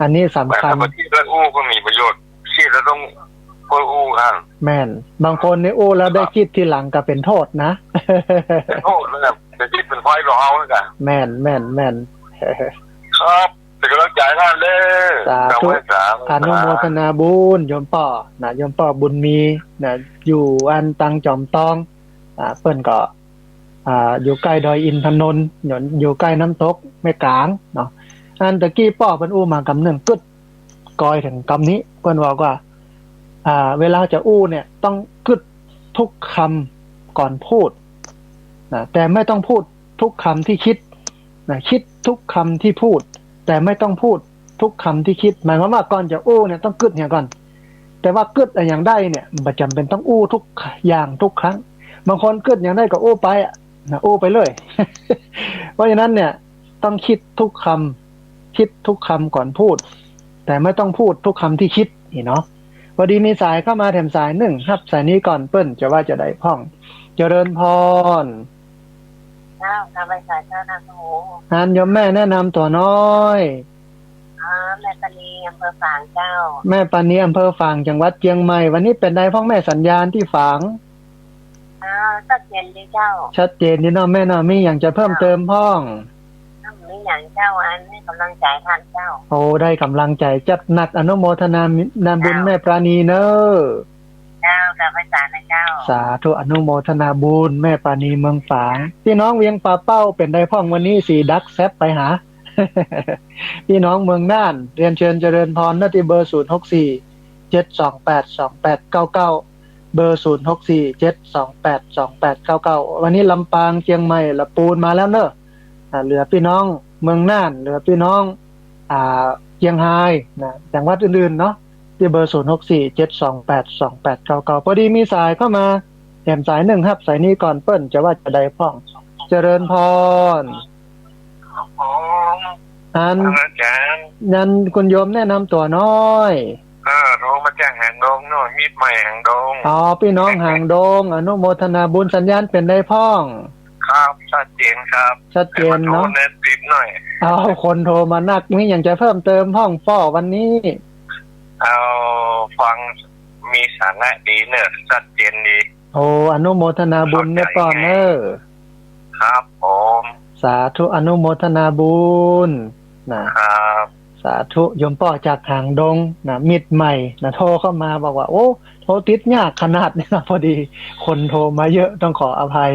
อันนี้สำคัญ แม่น ถ้าชีดแล้วอู้ก็มีประโยชน์ ชีดแล้วต้องค่อยอู้ท่าน แม่น บางคนนี่อู้แล้วได้ชีดทีหลังก็เป๋นโต้ษนะ เป๋นโต้ษนะครับ เป๋นชีดเป๋นไฟของเฮาเหมือนกั๋น แม่น แม่น แม่น ครับ เป๋นก๋ำลังใจ๋ท่านเด้อ สาธุ สาธุ อนุโมทนาบุญ โยมป้อนะ โยมป้อบุญมีนะ อยู่อันตังจ๋อมตอง อ่า เปิ้นก็ อ่า อยู่ใก้ดอยอินทนนท์ อยู่ อยู่ใก้น้ำตกแม่ก๋างเนาะ อันตะกี้ป้อเปิ้นอู้มากำนึ่ง กึ๊ดกอยเถิงกำนี้ เปิ้นว่า ว่า อ่า เวลาจะอู้เนี่ย ต้องกึ๊ดทุกกำก่อนพูดนะ แต่ไม่ต้องพูดทุกกำที่คิดนะ คิดทุกกำที่พูด แต่ไม่ต้องพูดทุกกำที่คิด หมายความว่าก่อนจะอู้เนี่ยต้องกึ๊ดอย่างก่อน แต่ว่ากึ๊ดอะหยังได้เนี่ย บ่จ๋ำเป๋นต้องอู้ทุกอย่างทุกครั้ง บางคนกึ๊ดอย่างได้ก็อู้ไปอะนะ อู้ไปเลย เพราะฉะนั้นเนี่ย ต้องคิดทุกกำ คิดทุกกำก่อนพูด แต่ไม่ต้องพูดทุกกำที่คิดนี่เนาะ พอดีมีสายเข้ามาแถมสายนึ่ง ฮับสายนี้ก่อน เปิ้นจะว่าจะใดพ่อง เจริญพร เจ้า ข้าพเจ้า เจ้านาคหงส์ อันโยมแม่แนะนำตั๋วน้อย อ๋อ แม่ปานี อำเภอฝางเจ้า แม่ปานี อำเภอฝาง จังหวัดเจียงใหม่ วันนี้เป๋นใดพ่องแม่ สัญญาณตี้ฝาง อ๋อ ชัดเจนดีเจ้า ชัดเจนดีเนาะแม่เนาะ มีหยังจะเพิ่มเติมพ่อง มีหยังเจ้า อันนี้กำลังใจ๋ต้านเจ้า โอ้ ได้กำลังใจ๋จัดหนัก อนุโมทนา นาบุญ เจ้า แม่ปานีเน่อ เจ้า ข้าพเจ้านะเจ้า สาธุ อนุโมทนาบุญ แม่ปานีเมืองฝาง ปี้น้องเวียงป่าเป้าเป๋นใดพ่อง วันนี้สีดักแซ็บไปหา ปี้น้องเมืองน่าน เรียนเชิญเจริญพรเน่อ ตี้เบอร์ ศูนย์ หก สี่ เจ็ด สอง แปด สอง แปด เก้า เก้า เบอร์ ศูนย์ หก สี่ เจ็ด สอง แปด สอง แปด เก้า เก้า วันนี้ลำปาง เจียงใหม่ ละปูนมาแล้วเน่อ อ่า เหลือปี้น้องเมืองน่าน เหลือปี้น้อง อ่า เจียงฮายนะ จังหวัดอื่นๆ เนาะ ตี้เบอร์ ศูนย์ หก สี่ เจ็ด สอง แปด สอง แปด เก้า เก้า พอดีมีสายเข้ามา แถมสายนึ่ง ฮับสายนี้ก่อน เปิ้นจะว่าจะใดพ่อง เจริญพร ครับผม อัน อาจารย์ อันคุณโยมแนะนำตั๋วน้อย เออ โทรมาจากหางดงเนาะ มิตรใหม่หางดง อ๋อ ปี้น้องหางดง อนุโมทนาบุญ สัญญาณเป๋นใดพ่อง ครับ ชัดเจนครับ ชัดเจนเนาะ แต่ว่าโทรแนบติดหน่อย เอา คนโทรมานัก มีหยังจะเพิ่มเติมพ่องป้อวันนี้ เอา ฟังมีสาระดีเน่อ ชัดเจนดี โอ้ อนุโมทนาบุญเน่อป้อเน่อ ครับผม สาธุ อนุโมทนาบุญนะ ครับ สาธุ โยมป้อจากหางดงนะ มิตรใหม่นะ โทรเข้ามาบอกว่า โอ้ โทรติดยากขนาดนี้นะ พอดีคนโทรมาเยอะ ต้องขออภัย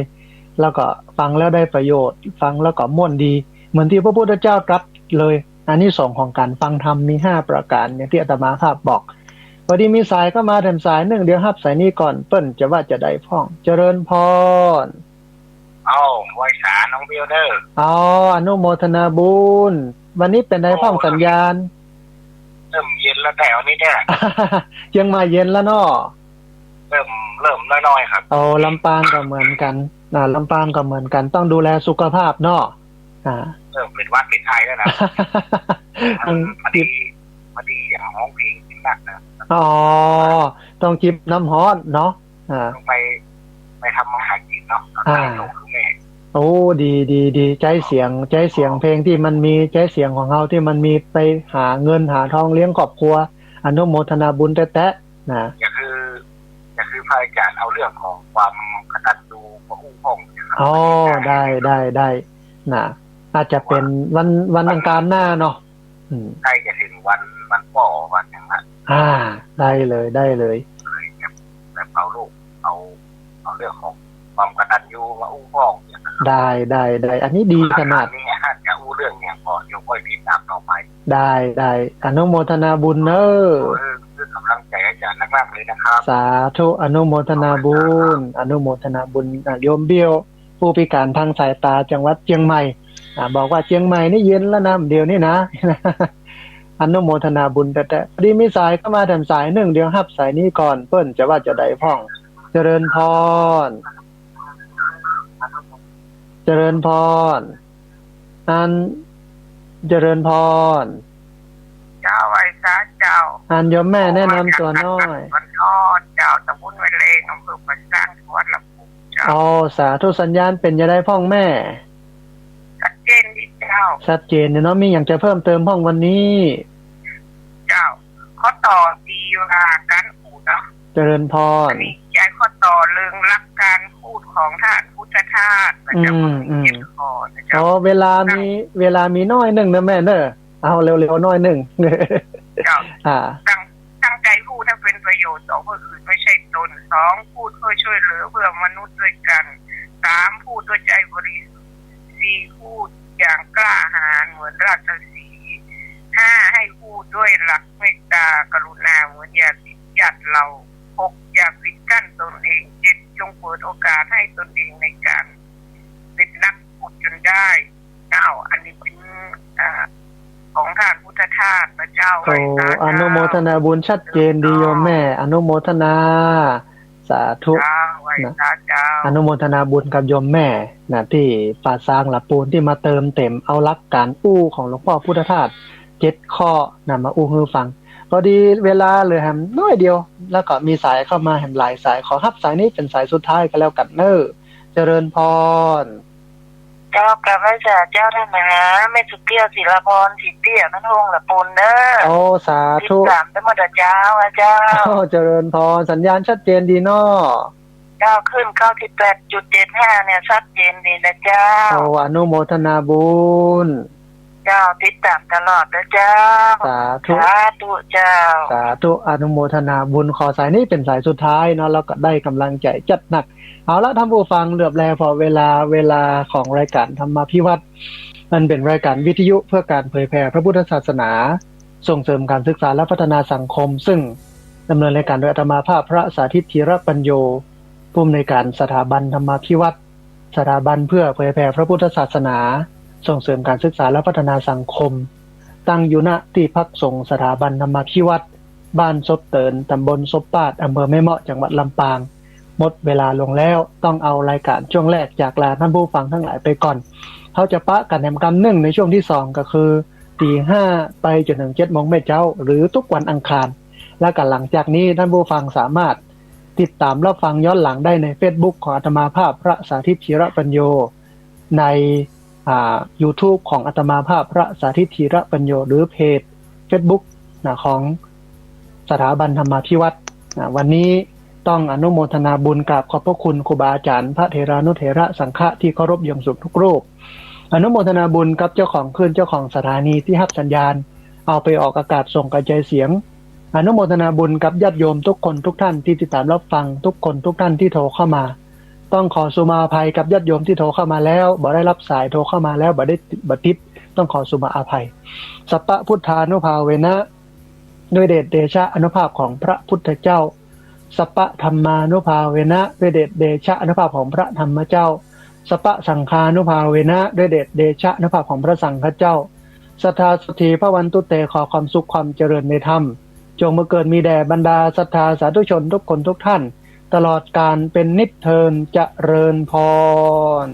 แล้วก็ฟังแล้วได้ประโยชน์ ฟังแล้วก็ม่วนดี เหมือนตี้พระพุทธเจ้าตรัสเลย อานิสงส์ของก๋านฟังธรรมมีห้าประก๋าน อย่างตี้อาตมาภาพบอก พอดีมีสายเข้ามาแถมสายนึ่ง เดี๋ยวฮับสายนี้ก่อน เปิ้นจะว่าจะใดพ่อง เจริญพร เอ้า ไหว้สาน้องเบลเน่อ อ๋อ อนุโมทนาบุญ วันนี้เป๋นใดพ่อง โอ้ สัญญาณ เริ่มเย็นแล้วแต่วันนี้เนี่ย เจียงใหม่เย็นแล้วเนาะ เริ่ม เริ่มน้อยๆ ครับ โอ้ ลำปางก็เหมือนกั๋นนะ ลำปางก็เหมือนกั๋น ต้องดูแลสุขภาพเนาะ อ่า เริ่มเป๋นหวัดเป๋นไอแล้วนะ มัน พอดี พอดีอย่างฮ้องเพลงหนักนะ อ๋อ ต้องจิบน้ำฮ้อนเนาะ อ่า ต้องไป ไปทำมาหากินเนาะ อ่า ขายของคือแม่ โอ้ ดี ดี ดี ใจ๊เสียง ใจ๊เสียงเพลงตี้มันมี ใจ๊เสียงของเฮาตี้มันมีไปหาเงินหาทองเลี้ยงครอบครัว อนุโมทนาบุญแต๊ๆ นะ ก็คือ ก็คือพระอาจารย์เอาเรื่องของความกตัญญูมาอู้พ่องนะครับ อ๋อ ได้ ได้ ได้ นะ อาจจะเป๋นวัน วันอังคารหน้าเนาะ อืม ใกล้จะถึงวัน วันป้อวันหยังละ อ่า ได้เลย ได้เลย แบบ แบบเอาลูก เอา เอาเรื่องของความกตัญญูมาอู้พ่องเนี่ยนะครับ ได้ ได้ ได้ อันนี้ดีขนาด อันนี้อาจจะอู้เรื่องหยังก่อน เดี๋ยวค่อยติดตามต่อไป ได้ ได้ อนุโมทนาบุญเน่อ เออ เพื่อกำลังใจ๋อาจารย์นักๆ เลยนะครับ สาธุ อนุโมทนาบุญ อนุโมทนาบุญ อ่ะ โยมเบล ผู้พิการทางสายตาจังหวัดเจียงใหม่ อ่า บอกว่าเจียงใหม่นี่เย็นแล้วนะ เดี๋ยวนี้นะ อนุโมทนาบุญแต๊ๆ พอดีมีสายเข้ามาแถมสายนึ่ง เดี๋ยวฮับสายนี้ก่อน เปิ้นจะว่าจะใดพ่อง เจริญพร เจริญพร อัน เจริญพร เจ้า ไหว้สาเจ้า อันโยมแม่แนะนำตั๋วน้อย มาจากบ้านทอนเจ้า ตำบลห้วยแลง อำเภอป่าซาง จังหวัดลำพูน เจ้า อ๋อ สาธุ สัญญาณเป๋นจะใดพ่องแม่ ชัดเจนดีเจ้า ชัดเจนเนาะ มีหยังจะเพิ่มเติมพ่องวันนี้ เจ้า ข้อต่อตี้ว่าก๋านอู้เนาะ เจริญพร อันนี้ยายข้อต่อเรื่องหลักก๋านอู้ของต้านพุทธทาสนะเจ้า อืม อืม เจ็ดข้อนะเจ้า อ๋อ เวลามี เวลามีน้อยนึ่งนะแม่เน่อ เอาเร็วๆ น้อยนึ่ง เจ้า อ่า ตั้ง ตั้งใจ๋อู้ให้เป๋นประโยชน์ต่อผู้อื่นไม่ใช่ตน สอง อู้เพื่อช่วยเหลือเพื่อมนุษย์ด้วยกั๋น สาม อู้ด้วยใจ๋บริสุทธิ์ สี่ อู้อย่างกล้าหาญเหมือนราชสีห์ ห้า ให้อู้ด้วยหลักเมตตากรุณาเหมือนญาติญาติเรา หก อย่าปิดกั้นตนเอง เจ็ด จงเปิดโอกาสให้ตนเองในก๋านเป๋นนักอู้จนได้ เจ้า อันนี้เป๋น อ่า ของต้านพุทธทาสนะเจ้า โอ้ ไหว้สาเจ้า อนุโมทนาบุญ ชัดเจนดีโยมแม่ อนุโมทนา สาธุ เจ้า ไหว้สาเจ้า อนุโมทนาบุญกับโยมแม่นะ ตี้ป่าซางละปูน ตี้มาเติมเต็มเอาหลักก๋านอู้ของหลวงป้อพุทธทาสเจ็ดข้อนะ มาอู้หื้อฟัง พอดีเวลาเหลือแหมน้อยเดียว แล้วก็มีสายเข้ามาแหมหลายสาย ขอฮับสายนี้เป๋นสายสุดท้ายก็แล้วกั๋นเน่อ เจริญพร เจ้า กราบไหว้สาเจ้าท่านนะ แม่สุเกี้ยว ศิลาพร ศรีเตี้ย บ้านโฮงละปูนเน่อ โอ้ สาธุ ติดต๋ามตลอดอะเจ้า อะเจ้า โอ้ เจริญพร สัญญาณชัดเจนดีเนาะ เจ้า คลื่นเก้าสิบแปดจุดเจ็ดห้าเนี่ย ชัดเจนดีนะเจ้า โอ้ อนุโมทนาบุญ เจ้า ติดต๋ามตลอดนะเจ้า สาธุ สาธุเจ้า สาธุ อนุโมทนาบุญ ขอสายนี้เป๋นสายสุดท้ายเนาะ แล้วก็ได้ก๋ำลังใจ๋จัดหนัก เอาละท่านผู้ฟัง เหลือบแลผ่อเวลา เวลาของรายก๋านธรรมาภิวัตร อันเป๋นรายก๋านวิทยุเพื่อก๋านเผยแผ่พระพุทธศาสนา ส่งเสริมก๋านศึกษาและพัฒนาสังคม ซึ่งดำเนินรายก๋านโดยอาตมาภาพพระสาธิต ธีระปัญโญ ผู้อำนวยก๋านสถาบันธรรมาภิวัตร สถาบันเพื่อเผยแผ่พระพุทธศาสนา ส่งเสริมก๋านศึกษาและพัฒนาสังคม ตั้งอยู่ ณ ตี้พักสงฆ์สถาบันธรรมาภิวัตร บ้านซบเติน ต๋ำบลซบปาด อำเภอแม่เมาะ จังหวัดลำปาง หมดเวลาลงแล้ว ต้องเอารายก๋านช่วงแรกจากลาท่านผู้ฟังตังหลายไปก่อน เฮาจะปะกั๋นแหมกำนึ่งในช่วงตี้สอง ก็คือ ตีห้าไปจ๋นเถิงเจ็ดโมงแม่เจ๊า หรือทุกวันอังคาร และก็หลังจากนี้ท่านผู้ฟังสามารถติดต๋ามรับฟังย้อนหลังได้ในเฟซบุ๊กของอาตมาภาพพระสาธิต ธีระปัญโญ ใน อ่า ยูทูบของอาตมาภาพพระสาธิต ธีระปัญโญ หรือเพจเฟซบุ๊กนะ ของสถาบันธรรมาภิวัตรนะ วันนี้ต้องอนุโมทนาบุญกราบขอบพระคุณครูบาอาจ๋ารย์ พระเถรานุเถระสังฆะตี้เคารพอย่างสูงทุกรูป อนุโมทนาบุญกับเจ้าของคลื่น เจ้าของสถานีตี้ฮับสัญญาณ เอาไปออกอากาศส่งกระจายเสียง อนุโมทนาบุญกับญาติโยมทุกคนทุกท่านตี้ติดต๋ามรับฟัง ทุกคนทุกท่านตี้โทรเข้ามา ต้องขอสุมาอภัยกับญาติโยมตี้โทรเข้ามาแล้ว บ่ได้รับสาย โทรเข้ามาแล้ว บ่ได้ บ่ติด ต้องขอสุมาอภัย สัพพะพุทธานุภาเวนะ ด้วยเดชเดชะอานุภาพของพระพุทธเจ้า สัพพะธัมมานุภาเวนะ ด้วยเดชเดชะอานุภาพของพระธรรมเจ้า สัพพะสังฆานุภาเวนะ ด้วยเดชเดชะอานุภาพของพระสังฆเจ้า สัทธาสัทธีภะวันตุเต ขอความสุขความเจริญในธรรม จงบังเกิดมีแด่บรรดาศรัทธาสาธุชนทุกคนทุกท่าน ตลอดกาลเป๋นนิจเทอญ เจริญพร